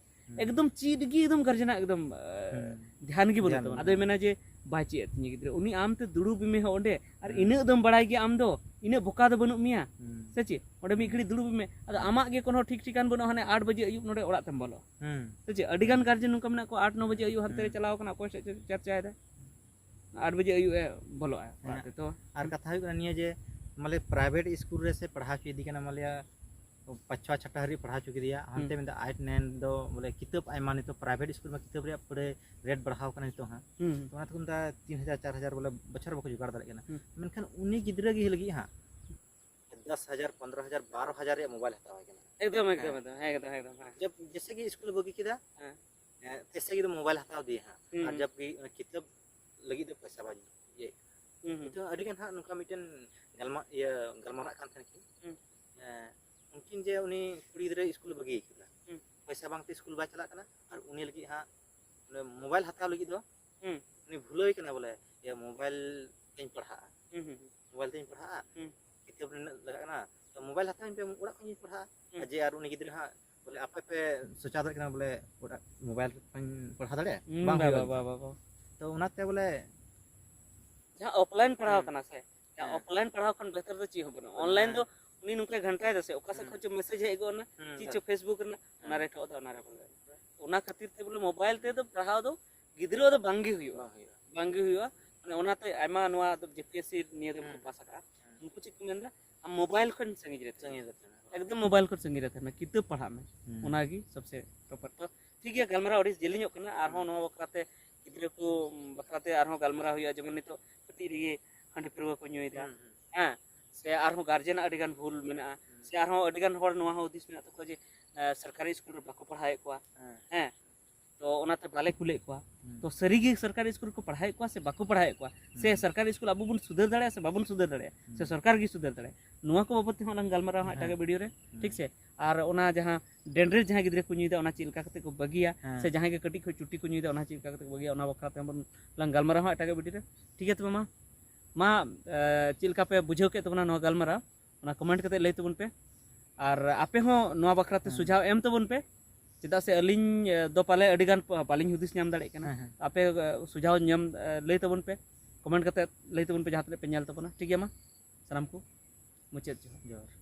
ᱦᱮᱸ᱾ ᱮᱠᱫᱚᱢ ᱪᱮᱫ ᱜᱮ ᱮᱠᱫᱚᱢ ᱜᱟᱨᱡᱮᱱᱟᱜ ᱮᱠᱫᱚᱢ, ᱮ, ᱦᱮᱸ᱾ ᱫᱷᱮᱭᱟᱱ ᱜᱮ ᱵᱟᱹᱱᱩᱜ ᱫᱷᱮᱭᱟᱱ ᱛᱟᱵᱚᱱᱟ᱾ ᱵᱟᱹᱱᱩᱜ᱾ ᱟᱫᱚᱭ ᱢᱮᱱᱟ ᱡᱮ, "ᱵᱟᱭ ᱪᱮᱫ ᱟᱹᱛᱤᱧᱟ ᱜᱤᱫᱽᱨᱟᱹ, ᱩᱱᱤ ᱟᱢ ᱛᱮ ᱫᱩᱲᱩᱵ ᱢᱮ ᱦᱚᱸ ᱚᱸᱰᱮ, ᱟᱨ ᱦᱮᱸ᱾ ᱤᱱᱟᱹᱜ ᱫᱚᱢ ᱵᱟᱲᱟᱭ ᱜᱮᱭᱟ ᱟᱢ ᱫᱚ, ᱤᱱᱟᱹᱜ ᱵᱚᱠᱟ ᱫᱚ ᱵᱟᱹᱱᱩᱜ ᱢᱮᱭᱟ", ᱦᱮᱸ᱾ ᱥᱮ ᱪᱮᱫ? ᱚᱸᱰᱮ ᱢᱤᱫ ᱦᱮᱸ᱾ ᱜᱷᱟᱹᱲᱤᱡ ᱫᱩᱲᱩᱵ ᱢᱮ, ᱟᱫᱚ ᱦᱮᱸ᱾ ᱟᱢᱟᱜ ᱜᱮ ᱠᱳᱱᱳ ᱴᱷᱤᱠ ᱴᱷᱤᱠᱟᱱ ᱵᱟᱹᱱᱩᱜᱼᱟ, ᱦᱟᱱᱮ ᱟᱴ ᱵᱟᱡᱮ ᱟᱹᱭᱩᱵ ᱱᱚᱰᱮ ᱚᱲᱟᱜ ᱛᱮᱢ ᱵᱚᱞᱚᱜᱼᱟ᱾ ᱦᱮᱸ᱾ ᱥᱮ ᱪᱮᱫ? ᱟᱹᱰᱤ ᱜᱟᱱ ᱜᱟᱨᱡᱮᱱ ᱱᱚᱝᱠᱟ ᱢᱮᱱᱟᱜ ᱠᱚᱣᱟ, ᱟᱴ ᱱᱚ ᱵᱟᱡᱮ ᱦᱮᱸ᱾ ᱟᱹᱭᱩᱵ ᱦᱟᱱᱛᱮ ᱨᱮ ᱦᱮᱸ᱾ ᱪᱟᱞᱟᱣ ᱠᱟᱱᱟ, ᱚᱠᱚᱭ ᱥᱮᱫ ᱪᱚ ᱪᱟᱨᱪᱟᱭᱮᱫᱟ᱾ ᱟᱴ ᱵᱟᱡᱮ ᱟᱹᱭᱩᱵ ᱮ ᱵᱚᱞᱚᱜᱼᱟ ᱚᱲᱟᱜ ᱦᱮᱸ᱾ ᱛᱮ᱾ ᱛᱚ ᱟᱨ ᱠᱟᱛᱷᱟ ᱦᱩᱭᱩᱜ ᱠᱟᱱᱟ ᱱᱤᱭᱟᱹ ᱡᱮ, ᱢᱟᱱᱮ, private ᱤᱥᱠᱩᱞ ᱨᱮ ᱥᱮ ᱯᱟᱲᱦᱟᱣ ᱦᱚᱪᱚᱭᱮᱫᱮ ᱠᱟᱱᱟ, ᱢᱟᱱᱮ, ᱯᱟᱸᱪ ᱪᱷᱚ ᱪᱷᱚᱴᱟ ᱦᱟᱹᱨᱤᱡ ᱯᱟᱲᱦᱟᱣ ᱦᱚᱪᱚ ᱠᱮᱫᱮᱭᱟ, ᱦᱟᱱᱛᱮ ᱦᱩᱸ᱾ ᱢᱮᱱᱫᱟ ᱟᱴ ᱱᱟᱭᱤᱱ ᱫᱚ ᱵᱚᱞᱮ ᱠᱤᱛᱟᱹᱵ ᱟᱭᱢᱟ, ᱱᱤᱛᱚᱜ private ᱤᱥᱠᱩᱞ ᱢᱟ ᱠᱤᱛᱟᱹᱵ ᱨᱮᱭᱟᱜ ᱯᱩᱨᱟᱹ rate ᱵᱟᱲᱦᱟᱣ ᱠᱟᱱᱟ ᱱᱤᱛᱚᱜ ᱦᱟᱸᱜ᱾ ᱦᱩᱸ᱾ ᱛᱚ ᱚᱱᱟ ᱛᱮᱠᱚ ᱢᱮᱛᱟᱜᱼᱟ ᱛᱤᱱ ᱦᱟᱡᱟᱨ, ᱪᱟᱨ ᱦᱟᱡᱟᱨ ᱵᱚᱞᱮ ᱵᱚᱪᱷᱚᱨ ᱵᱟᱠᱚ ᱡᱚᱜᱟᱲ ᱫᱟᱲᱮᱭᱟᱜ ᱠᱟᱱᱟ᱾ ᱦᱩᱸ᱾ ᱢᱮᱱᱠᱷᱟᱱ ᱩᱱᱤ ᱜᱤᱫᱽᱨᱟᱹ ᱜᱮ ᱞᱟᱹᱜᱤᱫ ᱦᱟᱸᱜ ᱫᱚᱥ ᱦᱟᱡᱟᱨ, ᱯᱚᱱᱫᱽᱨᱚ ᱦᱟᱡᱟᱨ, ᱵᱟᱨᱚ ᱦᱟᱡᱟᱨ ᱨᱮᱭᱟᱜ mobile ᱦᱟᱛᱟᱣ ᱟᱭ ᱠᱟᱱᱟ᱾ ᱮᱠᱫᱚᱢ, ᱮᱠᱫᱚᱢ, ᱦᱮᱸ᱾ ᱮᱠᱫᱚᱢ, ᱦᱮᱸ, ᱮᱠᱫᱚᱢ, ᱦᱮᱸ᱾ ᱡᱟᱵ-, ᱡᱮᱭᱥᱮ ᱠᱤ ᱤᱥᱠᱩᱞᱮ ᱵᱟᱹᱜᱤ ᱠᱮᱫᱟ, ᱦᱮᱸ᱾ ᱦᱮᱸ, ᱛᱮᱭᱥᱮ ᱠᱤ ᱫᱚ mobile ᱦᱟᱛᱟᱣ ᱫᱤᱭᱮ ᱦᱟᱸᱜ᱾ ᱦᱩᱸ, ᱟᱨ ᱦᱩᱸ᱾ ᱡᱟᱵ ᱠᱤ ᱚᱱᱟ ᱠᱤᱛᱟᱹᱵ ᱞᱟᱹᱜᱤᱫ ᱫᱚ ᱯᱚᱭᱥᱟ ᱵᱟᱝ ᱤᱭᱟᱹ᱾ ᱦᱩᱸ, ᱦᱩᱸ᱾ ᱱᱤᱛᱚᱜ ᱟᱹᱰᱤ ᱜᱟᱱ ᱦᱟᱸᱜ ᱱᱚᱝᱠᱟ ᱢᱤᱫᱴᱮᱱ ᱜᱟᱞᱢᱟ-, ᱤᱭᱟᱹ, ᱜᱟᱞᱢᱟᱨᱟᱜ ᱠᱟᱱ ᱛᱟᱦᱮᱱ ᱠᱤᱱ᱾ ᱦᱩᱸ᱾ ᱮᱸ, ᱩᱱᱠᱤᱱ ᱡᱮ ᱩᱱᱤ ᱠᱩᱲᱤ ᱜᱤᱫᱽᱨᱟᱹ ᱤᱥᱠᱩᱞᱮ ᱵᱟᱹᱜᱤ ᱠᱟᱫᱟ᱾ ᱦᱩᱸ᱾ ᱯᱚᱭᱥᱟ ᱵᱟᱝᱛᱮ ᱤᱥᱠᱩᱞ ᱵᱟᱭ ᱪᱟᱞᱟᱜ ᱠᱟᱱᱟ, ᱟᱨ ᱩᱱᱤ ᱞᱟᱹᱜᱤᱫ ᱦᱟᱸᱜ ᱚᱱᱮ mobile ᱦᱟᱛᱟᱣ ᱞᱟᱹᱜᱤᱫ ᱫᱚ ᱦᱩᱸ᱾ ᱩᱱᱤ ᱵᱷᱩᱞᱟᱹᱣ ᱠᱟᱱᱟ ᱵᱚᱞᱮ, ᱤᱭᱟᱹ, mobile ᱛᱤᱧ ᱯᱟᱲᱦᱟᱜᱼᱟ᱾ ᱦᱩᱸ, ᱦᱩᱸ, ᱦᱩᱸ᱾ mobile ᱛᱤᱧ ᱯᱟᱲᱦᱟᱜᱼᱟ, ᱦᱩᱸ᱾ ᱠᱤᱛᱟᱹᱵ ᱨᱮᱱᱟᱜ ᱞᱟᱜᱟᱜ ᱠᱟᱱᱟ, ᱛᱚ mobile ᱦᱟᱛᱟᱣ ᱟᱹᱧ ᱯᱮ, ᱚᱲᱟᱜ ᱠᱷᱚᱱ ᱜᱤᱧ ᱯᱟᱲᱦᱟᱜᱼᱟ᱾ ᱦᱩᱸ᱾ ᱟᱨ ᱡᱮ ᱟᱨ ᱩᱱᱤ ᱜᱤᱫᱽᱨᱟᱹ ᱦᱟᱸᱜ ᱵᱚᱞᱮ ᱟᱯᱮ ᱯᱮ ᱥᱚᱪᱟᱣ ᱫᱟᱲᱮᱭᱟᱜ ᱠᱟᱱᱟ ᱵᱚᱞᱮ ᱚᱲᱟᱜ mobile ᱠᱷᱚᱱ ᱯᱟᱲᱦᱟᱣ ᱫᱟᱲᱮᱭᱟᱜᱼᱟ? ᱦᱩᱸ, ᱵᱟᱝ ᱵᱟ, ᱦᱩᱭᱩᱜᱼᱟ ᱵᱟ, ᱱᱤᱛᱚᱜ᱾ ᱵᱟ, ᱵᱟ, ᱵᱟ᱾ ᱛᱚ ᱚᱱᱟᱛᱮ ᱵᱚᱞᱮ ᱡᱟᱦᱟᱸ offline ᱯᱟᱲᱦᱟᱣ ᱦᱮᱸ᱾ ᱠᱟᱱᱟ ᱥᱮ, ᱡᱟᱦᱟᱸ ᱦᱮᱸ᱾ offline ᱯᱟᱲᱦᱟᱣ ᱠᱷᱚᱱ ᱵᱮᱦᱛᱟᱨ ᱫᱚ ᱪᱮᱫ ᱦᱚᱸ ᱵᱟᱹᱱᱩᱜᱼᱟ᱾ ᱦᱮᱸ᱾ online ᱫᱚ ᱩᱱᱤ ᱱᱚᱝᱠᱟᱭ ᱜᱷᱟᱱᱴᱟᱭ ᱫᱟ ᱥᱮ, ᱚᱠᱟ ᱥᱮᱫ ᱦᱮᱸ᱾ ᱠᱷᱚᱱ ᱪᱚ message ᱦᱮᱡ ᱜᱚᱫ ᱮᱱᱟ, ᱦᱮᱸ᱾ ᱪᱮᱫ ᱪᱚ Facebook ᱨᱮᱱᱟᱜ, ᱦᱮᱸ᱾ ᱚᱱᱟ ᱨᱮ ᱴᱷᱚᱜ ᱫᱟ, ᱚᱱᱟ ᱨᱮ ᱵᱚᱞᱚ ᱮᱱᱟ᱾ ᱚᱱᱟ ᱠᱷᱟᱹᱛᱤᱨ ᱛᱮ ᱵᱚᱞᱮ mobile ᱛᱮᱫᱚ ᱯᱟᱲᱦᱟᱣ ᱫᱚ ᱜᱤᱫᱽᱨᱟᱹ ᱫᱚ ᱵᱟᱝ ᱜᱮ ᱦᱩᱭᱩᱜᱼᱟ᱾ ᱵᱟᱝ ᱦᱩᱭᱩᱜᱼᱟ᱾ ᱵᱟᱝ ᱜᱮ ᱦᱩᱭᱩᱜᱼᱟ᱾ ᱢᱟᱱᱮ ᱚᱱᱟᱛᱮ ᱟᱭᱢᱟ ᱱᱚᱣᱟ ᱫᱚ JPSC ᱱᱤᱭᱟᱹ ᱫᱚ ᱦᱮᱸ᱾ ᱵᱟᱠᱚ ᱯᱟᱥ ᱟᱠᱟᱫᱼᱟ᱾ ᱦᱮᱸ᱾ ᱩᱱᱠᱩ ᱪᱮᱫ ᱠᱚ ᱢᱮᱱᱫᱟ? ᱟᱢ mobile ᱠᱷᱚᱱ ᱥᱟᱺᱜᱤᱧ ᱨᱮ ᱛᱟᱦᱮᱱ᱾ ᱥᱟᱺᱜᱤᱧ ᱨᱮ ᱛᱟᱦᱮᱱᱟ᱾ ᱮᱠᱫᱚᱢ mobile ᱠᱷᱚᱱ ᱥᱟᱺᱜᱤᱧ ᱨᱮ ᱛᱟᱦᱮᱱ ᱢᱮ, ᱠᱤᱛᱟᱹᱵ ᱯᱟᱲᱦᱟᱜ ᱢᱮ᱾ ᱦᱩᱸ᱾ ᱚᱱᱟᱜᱮ ᱥᱚᱵᱥᱮ proper᱾ ᱛᱚ ᱴᱷᱤᱠ ᱜᱮᱭᱟ, ᱜᱟᱞᱢᱟᱨᱟᱣ ᱟᱹᱰᱤ ᱡᱮᱞᱮᱧᱚᱜ ᱠᱟᱱᱟ, ᱟᱨᱦᱚᱸ ᱦᱩᱸ᱾ ᱱᱚᱣᱟ ᱵᱟᱠᱷᱨᱟᱛᱮ ᱜᱤᱫᱽᱨᱟᱹ ᱠᱚ ᱵᱟᱠᱷᱨᱟᱛᱮ ᱟᱨᱦᱚᱸ ᱜᱟᱞᱢᱟᱨᱟᱣ ᱦᱩᱭᱩᱜᱼᱟ᱾ ᱡᱮᱢᱚᱱ ᱱᱤᱛᱚᱜ ᱠᱟᱹᱴᱤᱡ ᱨᱮᱜᱮ ᱦᱟᱺᱰᱤ ᱯᱟᱹᱨᱣᱟᱹ ᱠᱚ ᱧᱩᱭᱮᱫᱟ, ᱦᱩᱸ, ᱦᱩᱸ᱾ ᱦᱮᱸ, ᱥᱮ ᱟᱨᱦᱚᱸ ᱜᱟᱨᱡᱮᱱᱟᱜ ᱟᱹᱰᱤ ᱜᱟᱱ ᱵᱷᱩᱞ ᱢᱮᱱᱟᱜᱼᱟ, ᱦᱩᱸ᱾ ᱥᱮ ᱟᱨᱦᱚᱸ ᱟᱹᱰᱤ ᱜᱟᱱ ᱦᱚᱲ ᱱᱚᱣᱟ ᱦᱚᱸ ᱦᱩᱫᱤᱥ ᱢᱮᱱᱟᱜ ᱛᱟᱠᱚᱣᱟ ᱡᱮ, ᱮ, ᱥᱚᱨᱠᱟᱨᱤ ᱤᱥᱠᱩᱞ ᱨᱮ ᱵᱟᱠᱚ ᱯᱟᱲᱦᱟᱣᱮᱫ ᱠᱚᱣᱟ, ᱦᱮᱸ᱾ ᱦᱮᱸ, ᱛᱚ ᱚᱱᱟᱛᱮ ᱵᱟᱞᱮ ᱠᱩᱞᱮᱫ ᱠᱚᱣᱟ᱾ ᱦᱩᱸ᱾ ᱛᱚ ᱥᱟᱹᱨᱤᱜᱮ ᱥᱚᱨᱠᱟᱨᱤ ᱥᱠᱩᱞ ᱨᱮᱠᱚ ᱯᱟᱲᱦᱟᱣᱮᱫ ᱠᱚᱣᱟ ᱥᱮ ᱵᱟᱠᱚ ᱯᱟᱲᱦᱟᱣᱮᱫ ᱠᱚᱣᱟ, ᱥᱮ ᱦᱩᱸ᱾ ᱥᱚᱨᱠᱟᱨᱤ ᱥᱠᱩᱞ ᱟᱵᱚ ᱵᱚᱱ ᱥᱩᱫᱷᱟᱹᱨ ᱫᱟᱲᱮᱭᱟᱜᱼᱟ ᱥᱮ ᱵᱟᱵᱚᱱ ᱥᱩᱫᱷᱟᱹᱨ ᱫᱟᱲᱮᱭᱟᱜᱼᱟ, ᱥᱮ ᱦᱩᱸ᱾ ᱥᱚᱨᱠᱟᱨ ᱜᱮ ᱥᱩᱫᱷᱟᱹᱨ ᱫᱟᱲᱮᱭᱟᱜᱼᱟ, ᱱᱚᱣᱟ ᱠᱚ ᱵᱟᱵᱚᱫ ᱛᱮᱦᱚᱸ ᱞᱟᱝ ᱜᱟᱞᱢᱟᱨᱟᱣᱟ ᱦᱟᱸᱜ ᱦᱮᱸ᱾ ᱮᱴᱟᱜᱟᱜ ᱵᱷᱤᱰᱤᱭᱳ ᱨᱮ, ᱦᱩᱸ᱾ ᱴᱷᱤᱠ ᱥᱮ? ᱟᱨ ᱚᱱᱟ ᱡᱟᱦᱟᱸ ᱰᱮᱱᱰᱨᱮ ᱡᱟᱦᱟᱸ ᱜᱤᱫᱽᱨᱟᱹ ᱠᱚ ᱧᱩᱭᱮᱫᱟ, ᱚᱱᱟ ᱪᱮᱫ ᱞᱮᱠᱟ ᱠᱟᱛᱮ ᱠᱚ ᱵᱟᱹᱜᱤᱭᱟ, ᱦᱮᱸ᱾ ᱥᱮ ᱡᱟᱦᱟᱸᱭ ᱜᱮ ᱠᱟᱹᱴᱤᱡ ᱠᱷᱚᱱ ᱪᱩᱴᱤ ᱠᱚ ᱧᱩᱭᱮᱫᱟ, ᱚᱱᱟ ᱪᱮᱫ ᱞᱮᱠᱟ ᱠᱟᱛᱮ ᱠᱚ ᱵᱟᱹᱜᱤᱭᱟ, ᱚᱱᱟ ᱵᱟᱠᱷᱨᱟ ᱛᱮᱦᱚᱸ ᱵᱚᱱ ᱞᱟᱝ ᱜᱟᱞᱢᱟᱨᱟᱣᱟ ᱦᱟᱸᱜ ᱮᱴᱟᱜᱟᱜ ᱵᱷᱤᱰᱤᱭᱳ ᱨᱮ᱾ ᱴᱷᱤᱠ ᱜᱮᱭᱟ ᱛᱚᱵᱮ ᱢᱟ, ᱢᱟ, ᱮ, ᱪᱮᱫ ᱞᱮᱠᱟ ᱯᱮ ᱵᱩᱡᱷᱟᱹᱣ ᱠᱮᱫ ᱛᱟᱵᱚᱱᱟ ᱱᱚᱣᱟ ᱜᱟᱞᱢᱟᱨᱟᱣ, ᱚᱱᱟ ᱠᱚᱢᱮᱱᱴ ᱠᱟᱛᱮ ᱞᱟᱹᱭ ᱛᱟᱵᱚᱱ ᱯᱮ᱾ ᱟᱨ ᱟᱯᱮ ᱦᱚᱸ ᱱᱚᱣᱟ ᱵᱟᱠᱷᱨᱟ ᱛᱮ ᱦᱮᱸ᱾ ᱥᱩᱡᱷᱟᱣ ᱮᱢ ᱛᱟᱵᱚᱱ ᱯᱮ, ᱪᱮᱫᱟᱜ ᱥᱮ ᱟᱹᱞᱤᱧ, ᱮ, ᱫᱚ ᱯᱟᱞᱮ ᱟᱹᱰᱤ ᱜᱟᱱ ᱯᱟ-, ᱵᱟᱹᱞᱤᱧ ᱦᱩᱫᱤᱥ ᱧᱟᱢ ᱫᱟᱲᱮᱭᱟᱜ ᱠᱟᱱᱟ᱾ ᱦᱮᱸ, ᱦᱮᱸ᱾ ᱟᱯᱮ, ᱮ, ᱥᱩᱡᱷᱟᱣ ᱧᱟᱢ, ᱮ, ᱞᱟᱹᱭ ᱛᱟᱵᱚᱱ ᱯᱮ, ᱠᱚᱢᱮᱱᱴ ᱠᱟᱛᱮ ᱞᱟᱹᱭ ᱛᱟᱵᱚᱱ ᱯᱮ ᱡᱟᱦᱟᱸ ᱛᱤᱱᱟᱹᱜ ᱯᱮ ᱧᱮᱞ ᱛᱟᱵᱚᱱᱟ᱾ ᱴᱷᱤᱠ ᱜᱮᱭᱟ, ᱢᱟ ᱥᱟᱱᱟᱢ ᱠᱚ ᱢᱩᱪᱟᱹᱫ ᱡᱚᱦᱟᱨ᱾ ᱡᱚᱦᱟᱨ᱾